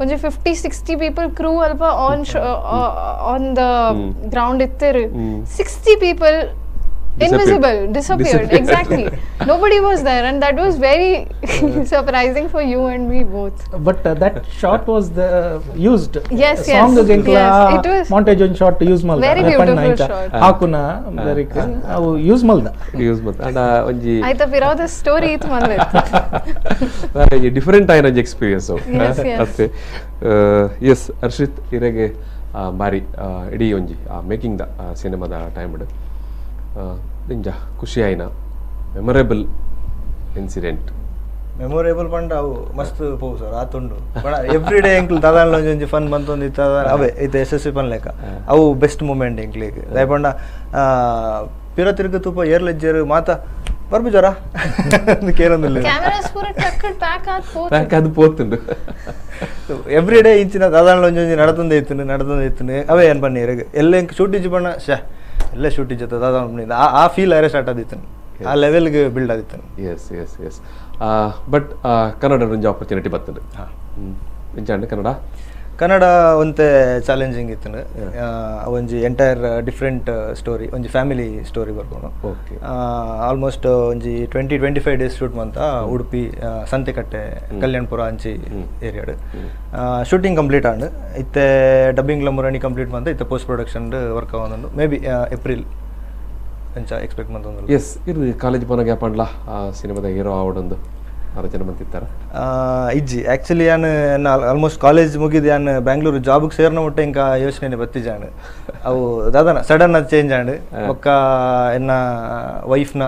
ಒಂಜಿ 50-60 ಪೀಪಲ್ ಕ್ರೂ ಅಲ್ಪ on on the ground ಇತ್ತೆರ್. 60 people invisible, disappeared. Exactly, nobody was there, and that was very surprising for you and me both. But that shot was the used. Yes, song yes, ಎಂಕ್ಲ yes, it was montage ಒಂದು shot use ಮಲ್ದ. Very beautiful shot. ಹಾಕುನ lyric ಅವು use ಮಲ್ದ. Use ಮಲ್ತ and ಒಂಜಿ ಆಯ್ತಾ ಪಿರಾವದ story ಇತ್ತು ಮಲ್ಲೆ. ಒಂಜಿ different ಆಯಿನ ಒಂಜಿ experience. Yes, yes. ಅತ್ತೆ ಎಸ್ ಹರ್ಷಿತ್ ಇರೆಗೆ ಬಾರಿ ಇಡೀ ಒಂಜಿ ಮೇಕಿಂಗ್ the ಸಿನಿಮಾದ ಟೈಮ್ ದಿಂಜ ಖುಷಿ ಆಯಿನ ಮೆಮೊರೇಬಲ್ ಇನ್ಸಿಡೆಂಟ್. ಮೆಮೊರೇಬಲ್ ಪಂಡ ಅವು ಮಸ್ತ್ ಪೋವು ಸರ್ ಆತುಂಡು. ಪಂಡ ಎವ್ರಿ ಡೇ ಎಂಕ್ಲು ದಾದಾನ್ಲ ಒಂಜಿ ಒಂಜಿ ಫನ್ ಬಂತೊಂದಿತ್ತ ಅವೇ ಇತ್ತೆ ಎಸ್ ಎಸ್ ಸಿ ಪನ್ಲೆಕ ಅವು ಬೆಸ್ಟ್ ಮೂಮೆಂಟ್ ಎಂಕ್ಲೆಗ್. ದಾಯೆ ಪಂಡ ಪಿರ ತಿರುಗು ತೂಪ ಏರ್ಲೆಜ್ಜೆರ್ ಮಾತ ಬರ್ಪುಜಾರ ಕೇರೊಂದಿಲ್ಲ. ಕ್ಯಾಮೆರಾಸ್ ಪೂರ ಟಕ್ ಪ್ಯಾಕ್ ಆದ್ ಪೋತು. ಪ್ಯಾಕ್ ಆದ್ ಪೋತುಂಡು. ಎವ್ರಿ ಡೇ ಇಂಚಿನ ದಾದಾನ್ಲ ಒಂಜಿ ಒಂಜಿ ನಡತೊಂದೇ ಇತ್ತುಂಡು ನಡತೊಂದೇ ಇತ್ತುಂಡು. ಅವೇ ಏನ್ ಪನ್ನಿ ಇರೆಗ್ ಎಲ್ಲ ಎಂಕ್ ಶೂಟ್ ಇಜ್ಜಿ ಪಂಡ ಶ್ಯಾ ಎಲ್ಲ ಶೂಟ್ ಇಜ್ಜತ್ತ ದಾದಾ ಆ ಫೀಲ್ ಆರೆ ಸ್ಟಾರ್ಟ್ ಆದಿತ್ತು, ಆ ಲೆವೆಲ್ಗೆ ಬಿಲ್ಡ್ ಆದಿತ್ತು. S S S but Kannada ಒಂಜಿ ಆಪರ್ಚುನಿಟಿ ಬರ್ತದೆ. ಎಂಚಾಂಡ್ ಕನ್ನಡ? ಕನ್ನಡ ಒಂತೆ ಚಾಲೆಂಜಿಂಗ್ ಇತ್ತು. ಒಂಜಿ ಎಂಟೈರ್ ಡಿಫ್ರೆಂಟ್ ಸ್ಟೋರಿ, ಒಂಜಿ ಫ್ಯಾಮಿಲಿ ಸ್ಟೋರಿ ಬರ್ಕೊಂಡು. ಆಲ್ಮೋಸ್ಟ್ ಒಂಜಿ 20-25 ಡೇಸ್ ಶೂಟ್ ಮಂತ ಉಡುಪಿ ಸಂತೆಕಟ್ಟೆ ಕಲ್ಯಾಣಪುರ ಅಂಚಿ ಏರಿಯಾಡ್ ಶೂಟಿಂಗ್ ಕಂಪ್ಲೀಟ್ ಆಂಡ್. ಇತ್ತೆ ಡಬ್ಬಿಂಗ್ ಲಮುರಣಿ ಕಂಪ್ಲೀಟ್ ಮಂತ ಇತ್ತೆ ಪೋಸ್ಟ್ ಪ್ರೊಡಕ್ಷನ್ ವರ್ಕ್ ಆವೊಂದುಂಡು. ಮೇ ಬಿ ಏಪ್ರಿಲ್ ಅಂಚ ಎಕ್ಸ್ಪೆಕ್ಟ್ ಮಂತೊಂದುಲ್ಲ. ಎಸ್ ಇರು ಕಾಲೇಜ್ ಪೋನಾಗ ಯಾಪಂಡ್ಲ ಸಿನಿಮಾದ ಹೀರೋ ಆವಡೊಂದು ಆಲೋಚನೆ ಮಂತಿತ್ತಾರ? ಇಜ್ಜಿ ಆ್ಯಕ್ಚುಲಿ ಯಾನ್ ಆಲ್ಮೋಸ್ಟ್ ಕಾಲೇಜ್ ಮುಗಿದು ಯಾನ್ ಬ್ಯಾಂಗ್ಳೂರು ಜಾಬ್ಗೆ ಸೇರ್ನ ಮುಟ್ಟ ಇಂಕ ಯೋಚನೆ ಬತ್ತಿಜಾಂಡ್. ಅವು ದಾದಾನ ಸಡನ್ ಅದು ಚೇಂಜ್ ಆಂಡ್. ಬೊಕ್ಕ ಎನ್ನ ವೈಫ್ನ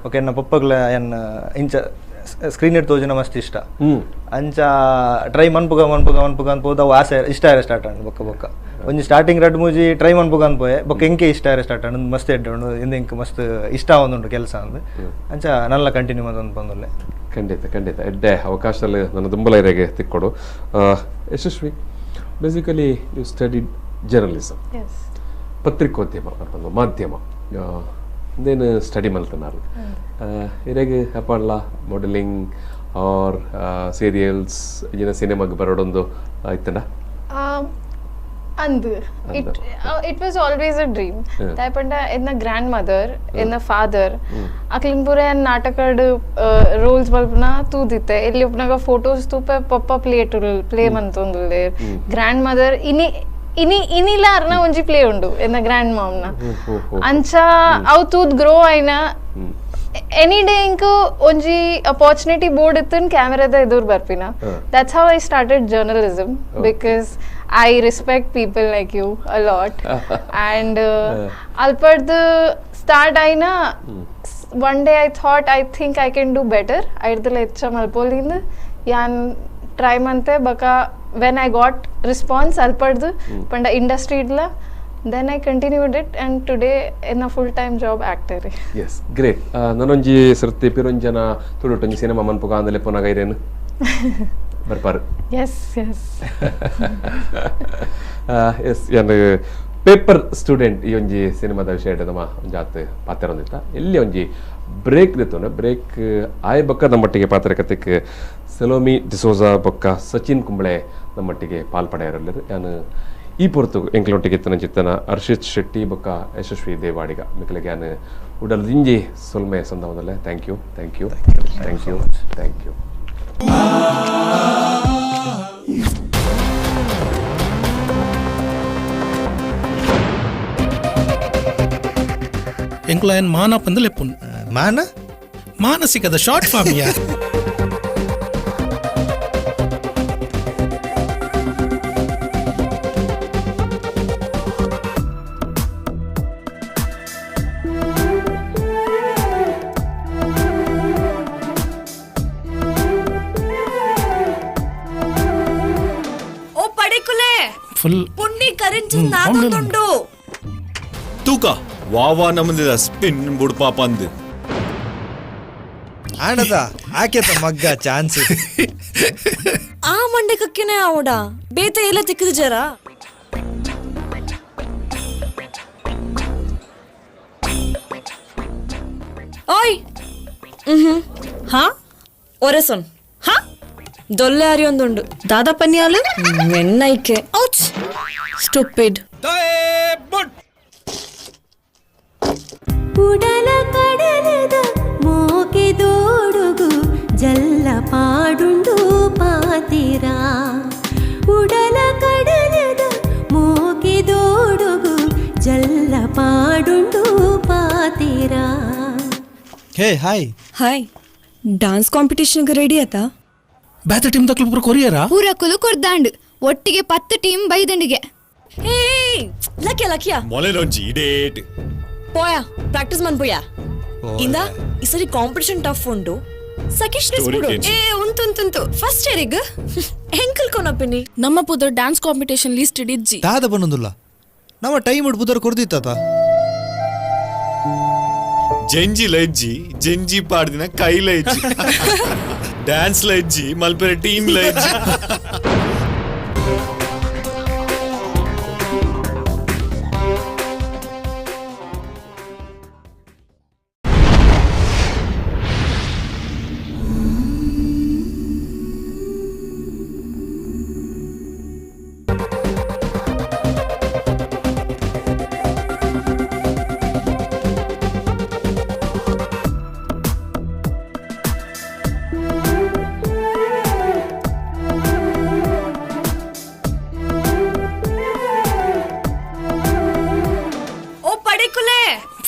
ಬೊಕ್ಕ ಎನ್ನ ಪಪ್ಪಗ್ಲ ಎನ್ನ ಇಂಚ ಸ್ಕ್ರೀನ್ it ತೋಜಿನ ಮಸ್ತ್ ಇಷ್ಟ. ಅಂಚ ಟ್ರೈ ಮನ್ಪುಗ ಮನ್ಪುಗ ಮನ್ಪುಗ ಅಂತ ಪೋದು ಅವು ಆಸೆ ಇಷ್ಟ ಆರೆ ಸ್ಟಾರ್ಟ್ ಆಂಡ್. ಬೊಕ್ಕ ಬೊಕ್ಕ ಒಂಜಿ ಸ್ಟಾರ್ಟಿಂಗ್ ರಡ್ಡ್ ಮೂಜಿ ಟ್ರೈ ಮನ್ಪುಗ ಅಂತ ಪೋಯೆ ಬೊಕ್ಕ ಎಂಕೆ ಇಷ್ಟ ಆರೆ ಸ್ಟಾರ್ಟ್ ಆಂಡ್. ಮಸ್ತ್ ಎಡ್ಡೆ ಉಂಡು ಇಂದ ಇಂಕ್ ಮಸ್ತ್ ಇಷ್ಟ ಆವೊಂದುಂಡು ಕೆಲಸ ಅಂದ್ ಅಂಚ ನಲ್ಲ ಕಂಟಿನ್ಯೂ ಮಂತೊಂದು ಬಂದುಲ್ಲೆ. ಖಂಡಿತ ಖಂಡಿತ ಎಡ್ಡೆ ಅವಕಾಶದಲ್ಲಿ ನನ್ನ ದುಂಬಲ ಇರೆಗೆ ತಿಕ್ಕೊಡು. Yashasvi, basically you studied journalism, ಪತ್ರಿಕೋದ್ಯಮ ಪನ್ಪಂದು ಮಾಧ್ಯಮ ಇಂದೇನು ಸ್ಟಡಿ ಮಲ್ತನಾರು. ಇರೆಗೆ ಅಪ್ಪಣ್ಲ ಮಾಡೆಲಿಂಗ್ ಆರ್ ಸೀರಿಯಲ್ಸ್ ಇಜಿನ ಸಿನಿಮಾಗೆ ಬರೋಡೊಂದು ಇತ್ತಂಡ? ಅಂದ್ it was always a dream. ದಾಯೆ ಪಂಡ ಎನ್ನ ಗ್ರ್ಯಾಂಡ್ ಮದರ್ ಎನ್ನ ಫಾದರ್ ಅಕ್ಲಿನ್ ಪೂರ ಎನ್ ನಾಟಕಡ್ ರೋಲ್ಸ್ ಬಲ್ಪನ ತೂದಿತ್ತೆ. ಎಲ್ಲಿ ಉಪ್ಪುನಗ ಫೋಟೋಸ್ ತೂಪೆ ಪಪ್ಪ ಪ್ಲೇ ಪ್ಲೇ ಮಂತೊಂದುಲ್ಲೆ. ಗ್ರ್ಯಾಂಡ್ ಮದರ್ ಇನಿ ಇನಿ ಇನಿಲ ಅರ್ನ ಒಂಜಿ ಪ್ಲೇ ಉಂಡು ಎನ್ನ ಗ್ರ್ಯಾಂಡ್ ಮಾಮ್ನ. ಅಂಚ ಅವು ತೂದ್ ಗ್ರೋ ಆಯ್ನ ಎನಿ ಡೇ ಇಂಕ್ ಒಂಜಿ ಅಪಾರ್ಚುನಿಟಿ ಬೋರ್ಡ್ ಇತ್ತು ಕ್ಯಾಮೆರಾದ ಎದುರು ಬರ್ಪಿನ. That's how I started journalism because I respect people like you a lot. And ಅಲ್ಪಡ್ದು start ಆಯ್ನ one day I thought I think I can do better. ಐಡ್ದಲ ಹೆಚ್ಚ ಮಲ್ಪೋಲಿಂದ ಯಾನ್ try ಮಂತೆ ಬಕ when I got response ಅಲ್ಪಡ್ದು ಪಂಡ industry idli then I continued it and today in a full time job actor. Yes, great. ನಾನೊಂಜಿ ಸರ್ತಿ ಪಿರೊಂಜನ ತುಳುಟೊಂಜಿ cinema ಮನ್ಪುಗ ಅಂದಲೆ ಪೋನಾಗ ಇರೇನು ಬರ್ಪಾರು. S S S ಯಾನ್ paper student ಈ ಒಂಜಿ ಸಿನಿಮಾದ ವಿಷಯ ನಮ್ಮ ಒಂಜಾತ್ ಪಾತ್ರ ಹೊಂದಿತ್ತ. ಎಲ್ಲಿ ಒಂಜಿ ಬ್ರೇಕ್ ದೆತ್ತೊಂಡ ಬ್ರೇಕ್ ಆಯ ಬೊಕ್ಕ ನಮ್ಮೊಟ್ಟಿಗೆ ಪಾತ್ರ ಕತೆಕ್ ಸೆಲೋಮಿ ಡಿಸೋಜಾ ಬೊಕ್ಕ ಸಚಿನ್ ಕುಂಬ್ಳೆ ನಮ್ಮೊಟ್ಟಿಗೆ ಪಾಲ್ಪಡೆಯರಲ್ಲರು. ಯಾನ್ ಈ ಪೊರ್ತು ಎಂಕ್ಲೊಟ್ಟಿಗೆ ಇತ್ತನ ಚಿತ್ತನ ಹರ್ಷಿತ್ ಶೆಟ್ಟಿ ಬೊಕ್ಕ ಯಶಸ್ವಿ ದೇವಾಡಿಗ ಮಿಕ್ಕಲಿಗೆ ಯಾನ್ ಉಡಲ್ ದಿಂಜಿ ಸೊಲ್ಮೆ ಸಂದವನಲ್ಲೇ. Thank you thank you thank you thank you. ಎಂಕುಲ ಏನ್ ಮಾನ ಪಂದು ಲೆಪ್ಪುನ್. ಮಾನ ಮಾನಸಿಕದ ಶಾರ್ಟ್ ಫಾರ್ಮ್ ಯಾರ್. ಓ ಪಡೆಕುಲೆ ಫುಲ್ ಪುಣ್ಯ ಕರಿಂಚು ನಾದೊಂದುಂಡು. ತೂಕ ವಾವಾ ನಮ್ಮದಿದ ಸ್ಪಿನ್ ಬುಡ್ ಪಾಪ ಅಂದು. ಆಂಡದ ಆಕೆತ ಮಗ್ಗ ಚಾನ್ಸ್ ಆ ಮಂಡೆ ಕಕ್ಕೆನೆ ಆವಡ ಬೇತ ಎಲ್ಲ ತಿಕ್ಕದು ಜರ ಓಯ್ ಹಾ ಒರೆಸೊನ್ ಹಾ ದೊಲ್ಲೆ ಅರಿಯೊಂದುಂಡು ದಾದಾ ಪನ್ಯಾಲು ಮೆನ್ನೈಕೆ ಔಚ್ ಸ್ಟುಪಿಡ್ ಉಡಲ ಕಡಲದ ಮೋಕೆದೋಡುಗು ಜಲ್ಲ ಪಾಡುಂಡು ಪಾತಿರ ಉಡಲ ಕಡಲದ ಮೋಕೆದೋಡುಗು ಜಲ್ಲ ಪಾಡುಂಡು ಪಾತಿರ hey hi hi dance competition ready ಆತಾ ಬೇತ ಟೀಮ್ ದಕ್ಲು ಪೂರ ಕೊರಿಯರಾ ಪೂರಕುಲು ಕೊರ್ದಾಂಡ್ ಒಟ್ಟಿಗೆ 10 ಟೀಮ್ ಬೈದಂಡಿಗೆ. ಹೇ ಲಕ್ಯ ಲಕ್ಯ ಮೊಲೆನೊಂಜಿ ಡೇಟ್ ಪೋಯಾ ಪ್ರಾಕ್ಟೀಸ್ ಮನ್ಪುಯಾ ಇಂದ ಈ ಸರಿ ಕಾಂಪಿಟಿಷನ್ ಟಫ್ ಉಂಟು ಸಕೀಶ್ Story ಏ ಉಂಟುಂಟುಂಟು ಫಸ್ಟ್ ಇಯರಿಗ್ ಹೆಂಕಲ್ ಕೊನಪಿನಿ ನಮ್ಮ ಪುದರ್ ಡ್ಯಾನ್ಸ್ ಕಾಂಪಿಟೇಷನ್ ಲಿಸ್ಟ್ ಇಜ್ಜಿ ದಾದ ಬನ್ನೊಂದುಲ್ಲ ನಮ್ಮ ಟೈಮ್ ಉಡ್ಬುದರ್ ಕೊರ್ದಿತ್ತ ಜಂಜಿ ಲಜ್ಜಿ ಜಂಜಿ ಪಾಡ್ದಿನ ಕೈ ಲಜ್ಜಿ ಡ್ಯಾನ್ಸ್ ಲಜ್ಜಿ ಮಲ್ಪೆರೆ ಟೀಮ್ ಲಜ್ಜಿ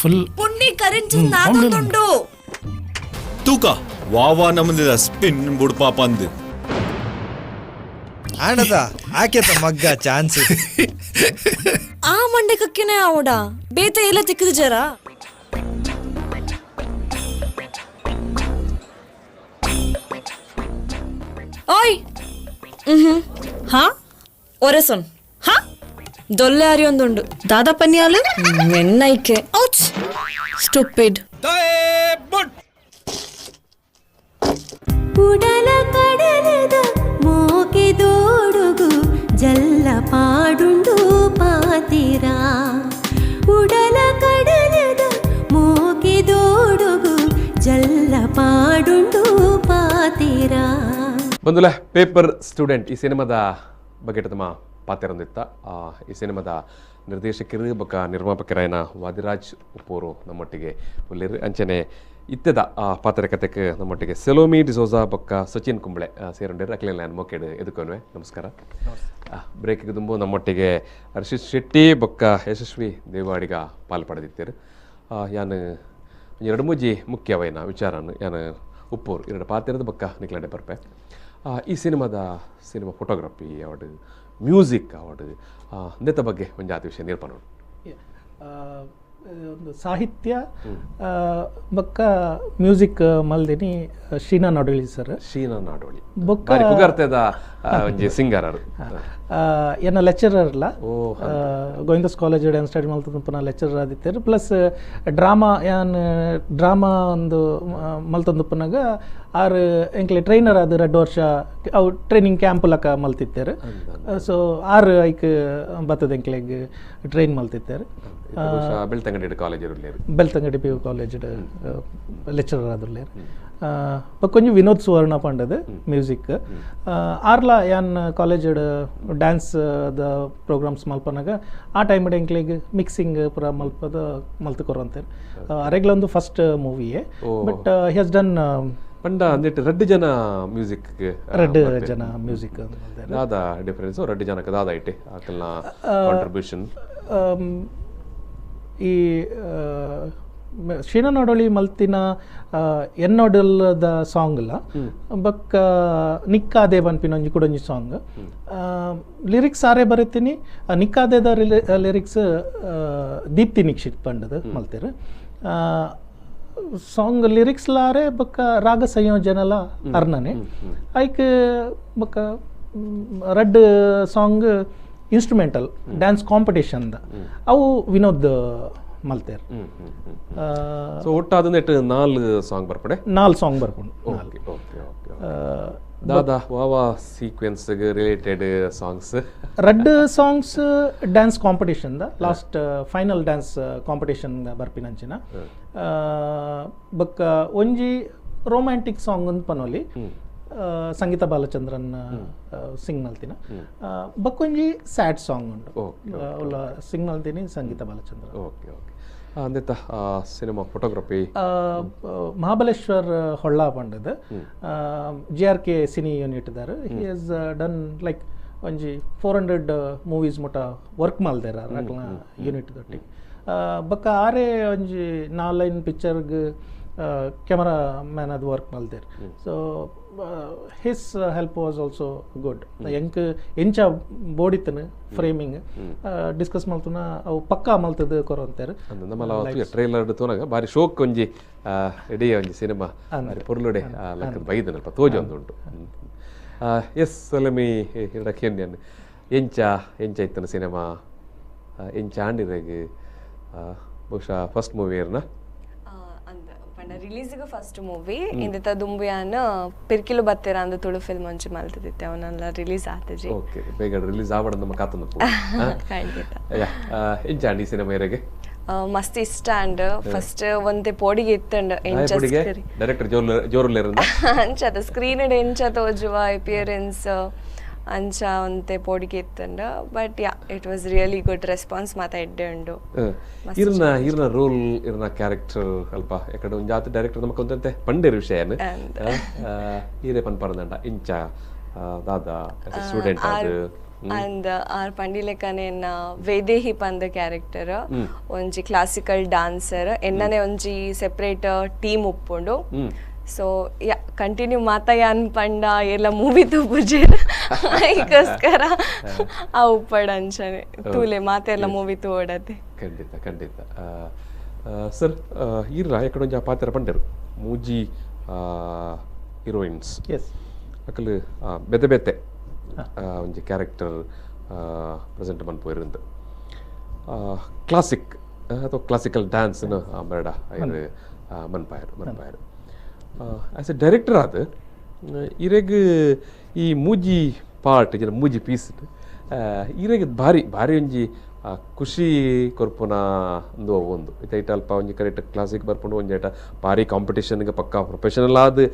ಫುಲ್ ಪುಣ್ಯ ಕರೆಂಚ್ ನಾದೊಂದುಂಡು ತೂಕ ವಾವಾ ನಮ್ಮದಿದ ಸ್ಪಿನ್ ಬುಡ್ಪಾಪ ಅಂದು ಆಂಡದ ಆಕೆತ ಮಗ್ಗ ಚಾನ್ಸ್ ಆ ಮಂಡೆ ಕಕ್ಕೆನೆ ಆವಡ ಬೇತ ಎಲ್ಲ ತಿಕ್ಕದು ಜರ ಓಯ್ ಹಾ ಒರೆಸೊನ್ ಹಾ ದೊಲ್ಲೆ ಅರಿಯೊಂದುಂಡು ದಾದಾ ಪನ್ಯಾಲು ಮೆನ್ನೈಕೆ ಔಚ್ ಸ್ಟುಪಿಡ್ ಉಡಲ ಕಡಲದ ಮೋಕೆದೋಡುಗು ಜಲ್ಲ ಪಾಡುಂಡು ಪಾತಿರ ಉಡಲ ಕಡಲದ ಮೋಕೆದೋಡುಗು ಜಲ್ಲ ಪಾಡುಂಡು ಪಾತಿರ ಬಂದುಲೆ ಪೇಪರ್ ಸ್ಟೂಡೆಂಟ್ ಈ ಸಿನಿಮಾದ ಬಗ್ಗೆ ತಮ್ಮ ಪಾತ್ರರೊಂದಿತ್ತ. ಈ ಸಿನಿಮಾದ ನಿರ್ದೇಶಕರು ಬೊಕ್ಕ ನಿರ್ಮಾಪಕರಾಯನ ವಾದಿರಾಜ್ ಉಪ್ಪೂರು ನಮ್ಮೊಟ್ಟಿಗೆ ಉಲ್ಲೇರು. ಅಂಚನೆ ಇತ್ತದ ಆ ಪಾತ್ರ ಕತೆಗೆ ನಮ್ಮೊಟ್ಟಿಗೆ ಸೆಲೋಮಿ ಡಿಸೋಜಾ ಬೊಕ್ಕ ಸಚಿನ್ ಕುಂಬ್ಳೆ ಸೇರುಂಡೇರು. ಅಕ್ಲೆಲ್ಲ ಮೊಕೆಡು ಎದುಕೊನ್ವೆ ನಮಸ್ಕಾರ. ಬ್ರೇಕಿಗೆ ದುಂಬು ನಮ್ಮೊಟ್ಟಿಗೆ ಹರ್ಷಿತ್ ಶೆಟ್ಟಿ ಬೊಕ್ಕ ಯಶಸ್ವಿ ದೇವಾಡಿಗ ಪಾಲ್ ಪಡೆದಿತ್ತೇರು. ಯಾನು ಎರಡು ಮೂಜಿ ಮುಖ್ಯವೈನ ವಿಚಾರನು ಯಾನು ಉಪ್ಪೂರು ಎರಡು ಪಾತ್ರದ ಬೊಕ್ಕ ನಿಕ್ಲಂಡೆ ಬರ್ಪೆ. ಈ ಸಿನಿಮಾದ cinema photography award music award ನೆತ್ತ ಬಗ್ಗೆ ಒಂಜಾತಿ ವಿಷಯ ನಿರ್ಪಣ. ಒಂದು ಸಾಹಿತ್ಯ ಬೊಕ್ಕ ಮ್ಯೂಸಿಕ್ ಮಲ್ದಿನಿ ಶೀನಾ ನಾಡೋಳಿ ಸರ್. ಶೀನಾ ನಾಡೋಳಿ ಬೊಕ್ಕ ಪುಗರ್ತೆದ ಒಂಜಿ ಸಿಂಗರ್ ಅವರು. ಎನ್ನ ಲೆಕ್ಚರರ್ ಅಲ್ಲ, ಗೋವಿಂದಸ್ ಕಾಲೇಜ್ ಡ್ಯಾನ್ಸ್ ಸ್ಟಡಿ ಮಲ್ತೊಂದುಪ್ಪುನ ಲೆಕ್ಚರರ್ ಆದಿತ್ತೇರು. ಪ್ಲಸ್ ಡ್ರಾಮಾ ಯಾನ್ ಡ್ರಾಮಾ ಒಂದು ಮಲ್ತೊಂದುಪ್ಪುನಾಗ ಆರು ಎಂಕ್ಲೆ ಟ್ರೈನರ್ ಆದ 2 ವರ್ಷ ಅವು ಟ್ರೈನಿಂಗ್ ಕ್ಯಾಂಪ್ ಲಕ ಮಲ್ತಿತ್ತೇರು. ಸೊ ಆರು ಐಕ್ ಬತ್ತದ ಎಂಕ್ಲೆಗ್ ಟ್ರೈನ್ ಮಲ್ತಿತ್ತೇರು. Belthangady college Belthangady P U college lecturer ಆದುಲ್ಲೇರು. ಬೊಕ್ಕ ವಿನೋದ್ ಸುವರ್ಣ ಪಂಡದು ಮ್ಯೂಸಿಕ್. ಆರ್ಲ ಯಾನ್ ಕಾಲೇಜ್ ಡ್ಯಾನ್ಸ್ the programmes ಮಲ್ಪನಾಗ ಆ ಟೈಮ್ ಎಂಕ್ಲೆಗ್ ಮಿಕ್ಸಿಂಗ್ ಪೂರ ಮಲ್ಪದ ಮಲ್ತು ಕೊರಂತೇರು. ಅರೆಗ್ಲ ಒಂದು ಫಸ್ಟ್ ಮೂವಿಯೇ, ಬಟ್ he has done ಪಂಡ ಅಂದಿಟ್ಟು ರಡ್ಡು ಜನ ಮ್ಯೂಸಿಕ್ ರಡ್ಡು ಜನ ಮ್ಯೂಸಿಕ್ ದಾದ ಡಿಫರೆನ್ಸ್ ರಡ್ಡು ಜನಕ್ಕೆ ದಾದ ಐಟೆ ಅಕಲ್ನ ಕಾಂಟ್ರಿಬ್ಯೂಷನ್. ಈ ಶೀನಾ ನಾಡೋಳಿ ಮಲ್ತಿನ ಎನ್ನೊಡಲ್ದ ಸಾಂಗ್ ಲ ಬೊಕ್ಕ ನಿಕ್ಕಾದೆ ಪನ್ಪಿನ ಒಂಜಿ ಕುಡೊಂಜಿ ಸಾಂಗ್ ಲಿರಿಕ್ಸ್ ಆರೇ ಬರೀತೀನಿ. ನಿಕ್ಕಾದೆದ ಲಿರಿಕ್ಸ್ ದೀಪ್ತಿ ನಿಕ್ಷಿತ್ ಪಂಡದು ಮಲ್ತೇರು. ಸಾಂಗ್ ಲಿರಿಕ್ಸ್ ಲಾರೆ ಬೊಕ್ಕ ರಾಗ ಸಂಯೋಜನೆಲ ಅರ್ನನೆ ಐಕ್ ಬೊಕ್ಕ ರಡ್ಡ್ ಸಾಂಗ್ ಇನ್ಸ್ಟ್ರುಮೆಂಟಲ್ ಡ್ಯಾನ್ಸ್ ಕಾಂಪಿಟೇಷನ್ ಅವು ವಿನೋದ್ ಮಲ್ತೇರ್. ಸೊ ಒಟ್ಟಾದ ನೆಟ್ 4 ಸಾಂಗ್ ಬರ್ಪಡೆ, 4 ಸಾಂಗ್ ಬರ್ಪುಂಡು. Okay okay okay. ದಾದಾ ವಾವಾ sequence related songs? ರಡ್ಡ್ songs dance competition the last final dance competition ಬರ್ಪಿನಂಚಿನ. ಬೊಕ್ಕ ಒಂಜಿ ರೊಮ್ಯಾಂಟಿಕ್ ಸಾಂಗ್ ಒಂದು ಪನೊಲಿ, ಸಂಗೀತ ಬಾಲಚಂದ್ರನ್ ಸಿಂಗ್ ಮಲ್ತಿನ. ಬೊಕ್ಕೊಂಜಿ ಸ್ಯಾಡ್ ಸಾಂಗ್ ಉಂಡು, ಉಲ್ಲ ಸಿಂಗ್ ಮಲ್ತೀನಿ ಸಂಗೀತ ಬಾಲಚಂದ್ರನ್. Okay okay. ಅಂದೆತ್ತ ಸಿನಿಮಾ ಫೋಟೋಗ್ರಫಿ? ಮಹಾಬಲೇಶ್ವರ್ ಹೊಳ್ಳ ಪಂಡದ G R K cine unit ದಾರ್. He has done like ಒಂಜಿ 400 ಮೂವೀಸ್ ಮುಟ ವರ್ಕ್ ಮಲ್ದೇರ ಅಕ್ಲ ಯೂನಿಟ್ ದೊಟ್ಟಿಗೆ. ಬೊಕ್ಕ ಆರೇ ಒಂಜಿ 4 ಪಿಕ್ಚರ್ಗ್ ಕ್ಯಾಮರಾ ಮ್ಯಾನ್ ಅದು work ಮಲ್ದೇರ್. So his help was also good. ಎಂಕ್ ಎಂಚ ಬೋಡಿತ್ತನು ಫ್ರೇಮಿಂಗ್ ಡಿಸ್ಕಸ್ ಮಲ್ತುನ ಅವು ಪಕ್ಕಾ ಮಲ್ತದ ಕೊರಂತೇರು. ನಮ್ಮಲ್ಲ ಟ್ರೈಲರ್ ತೋನಾಗ ಬಾರಿ ಶೋಕ್ ಒಂಜಿ ಇಡೀ ಒಂಜಿ ಸಿನಿಮಾ ಬಾರಿ ಪೊರ್ಲುಡೆ ಲಕ್ಕದ ಬೈದನಲ್ಪ ತೋಜೊಂದು ಉಂಟು. ಎಸ್ ಸಲಮಿ ಹಿಡಕೇನ್ ಎಂಚ ಎಂಚ ಇತ್ತನ ಸಿನಿಮಾ, ಎಂಚ ಆಂಡಿರೆಗ್ ಬಹುಶಃ ಫಸ್ಟ್ ಮೂವಿ ಇರ್ನ ರಿಲೀಸಿಗೆ ಫಸ್ಟ್ ಮೂವಿ ಇಂದಿತ ದುಂಬುಯಾನ ಪಿರ್ಕಿಲು ಬತ್ತೀರ ಅಂದ ತುಳು ಫಿಲ್ಮ್ ಒಂಚಿ ಮಲ್ತಿದ್ದೆ ಅವನೆಲ್ಲ ರಿಲೀಸ್ ಆತಜಿ. ಓಕೆ, ಬೇಗ ರಿಲೀಸ್ ಆವಡ ನಮ್ಮ ಕಾತನ ಖಂಡಿತ. ಎಂಚ ಸಿನಿಮಾ ಇರೆಗೆ? ಮಸ್ತ್ ಇಷ್ಟ ಅಂಡ್ ಫಸ್ಟ್ ಒಂತೆ ಪೋಡಿಗೆ ಇತ್ತಂಡ್ ಎಂಚ ಡೈರೆಕ್ಟರ್ ಜೋರುಲ್ಲೇರಂದ ಅಂಚದ ಸ್ಕ್ರೀನ್ ಎಂಚ ತೋಜುವ ಅಪಿಯರೆನ್ಸ್ ಅಂಚ ಒಂತೆ ಪೋಡಿಗೆ ಇತ್ತಂಡ್. But yeah it was really good response ಮಾತ ಎಡ್ಡೆ ಉಂಡು. ಇರ್ನ ಇರ್ನ ರೋಲ್ ಇರ್ನ ಕ್ಯಾರೆಕ್ಟರ್ ಅಲ್ಪ ಎಕಡೆ ಒಂಜಾತ ಡೈರೆಕ್ಟರ್ ನಮಕ್ ಒಂದಂತೆ ಪಂಡೇರ್ ವಿಷಯನ ಈರೆ ಪನ್ಪರಂದಂಡ ಇಂಚ ದಾದಾ ಸ್ಟೂಡೆಂಟ್ ಅದು ಅಂಡ್ ಆರ್ ಪಂಡಿಲೆಕ್ಕನೆ ಎನ್ನ ವೇದೇಹಿ ಪಂದ ಕ್ಯಾರೆಕ್ಟರ್ ಒಂಜಿ ಕ್ಲಾಸಿಕಲ್ ಡಾನ್ಸರ್ ಎನ್ನನೆ ಒಂಜಿ ಸೆಪರೇಟ್ ಟೀಮ್ ಉಪ್ಪುಂಡು. So yeah continue ಮಾತಾಯಾನ್ ಪಂಡ ಎಲ್ಲ ಮೂವಿ ತೂಪುಜೇರ್ ಐಕೋಸ್ಕರ ಆ ಉಪ್ಪಡ ಅಂಚನೆ ತೂಲೆ ಮಾತೆಲ್ಲ ಮೂವಿ ತೂಡತೆ. ಖಂಡಿತ ಖಂಡಿತ ಸರ್. ಇರ್ರ ಎಕಡೆ ಒಂಜಿ ಪಾತ್ರ ಪಂಡರು ಮೂಜಿ ಹೀರೋಯಿನ್ಸ್ ಎಸ್ ಅಕಲು ಬೆತೆ ಬೆತೆ ಒಂಜಿ ಕ್ಯಾರೆಕ್ಟರ್ ಪ್ರೆಸೆಂಟ್ ಮನ್ಪೋಯಿರಂದು ಕ್ಲಾಸಿಕ್ ಅಥವಾ ಕ್ಲಾಸಿಕಲ್ ಡ್ಯಾನ್ಸ್ನ ಬೇಡ ಇದು ಮನ್ಪಾಯರು ಮನ್ಪಾಯರು. As A director ಆದ ಇರೆಗ್ ಈ ಮೂಜಿ ಪಾರ್ಟ್ ಜನ ಮೂಜಿ ಪೀಸ್ ಇರೆಗ್ ಭಾರಿ ಭಾರಿ ಒಂಜಿ ಖುಷಿ ಕೊರ್ಪುನ ಒಂದು ಒಂದು ಐಟ ಅಲ್ಪ ಒಂಜಿ ಕರೆಕ್ಟ್ ಕ್ಲಾಸಿಕ್ ಬರ್ಪುಂಡು ಒಂಜಿ ಐಟ ಭಾರಿ ಕಾಂಪಿಟೇಷನ್ಗೆ ಪಕ್ಕ ಪ್ರೊಫೆಷನಲ್ ಆದ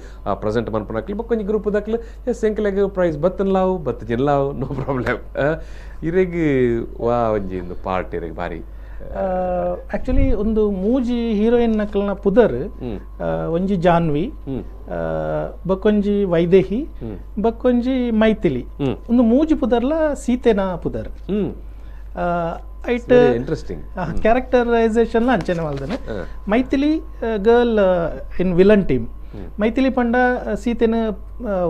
ಪ್ರೆಸೆಂಟ್ ಮನ್ಪುನಕ್ಲು ಬೊಕ್ಕ ಒಂಜಿ ಗ್ರೂಪ್ ದಾಕ್ಲು ಎಸ್ ಎಂಕ್ಲೆಗ್ ಪ್ರೈಸ್ ಬತ್ತನ್ಲಾವು ಬತ್ತ ಜಿಲ್ಲಾವು ನೋ ಪ್ರಾಬ್ಲಮ್. ಇರೆಗ್ ವಾ ಒಂಜಿ ಒಂದು ಪಾರ್ಟ್ ಇರೆಗ್ ಭಾರಿ ಆಕ್ಚುಲಿ ಒಂದು ಮೂಜಿ ಹೀರೋಯಿನ್ ನಕಲ್ನ ಪುದರ್ ಒಂಜಿ ಜಾನ್ವಿ, ಬಕ್ಕೊಂಜಿ ವೈದೇಹಿ, ಬಕ್ಕೊಂಜಿ ಮೈಥಿಲಿ. ಒಂದು ಮೂಜಿ ಪುದರ್ಲ ಸೀತೆನ ಪುದರ್. ಐಟ್ ಇಂಟ್ರೆಸ್ಟಿಂಗ್ ಕ್ಯಾರೆಕ್ಟರೈಸೇಷನ್ ಅಂಚನೆ ಮಲ್ದನೆ. Maithili girl in villain team. Maithili ಪಂಡ ಸೀತೆನ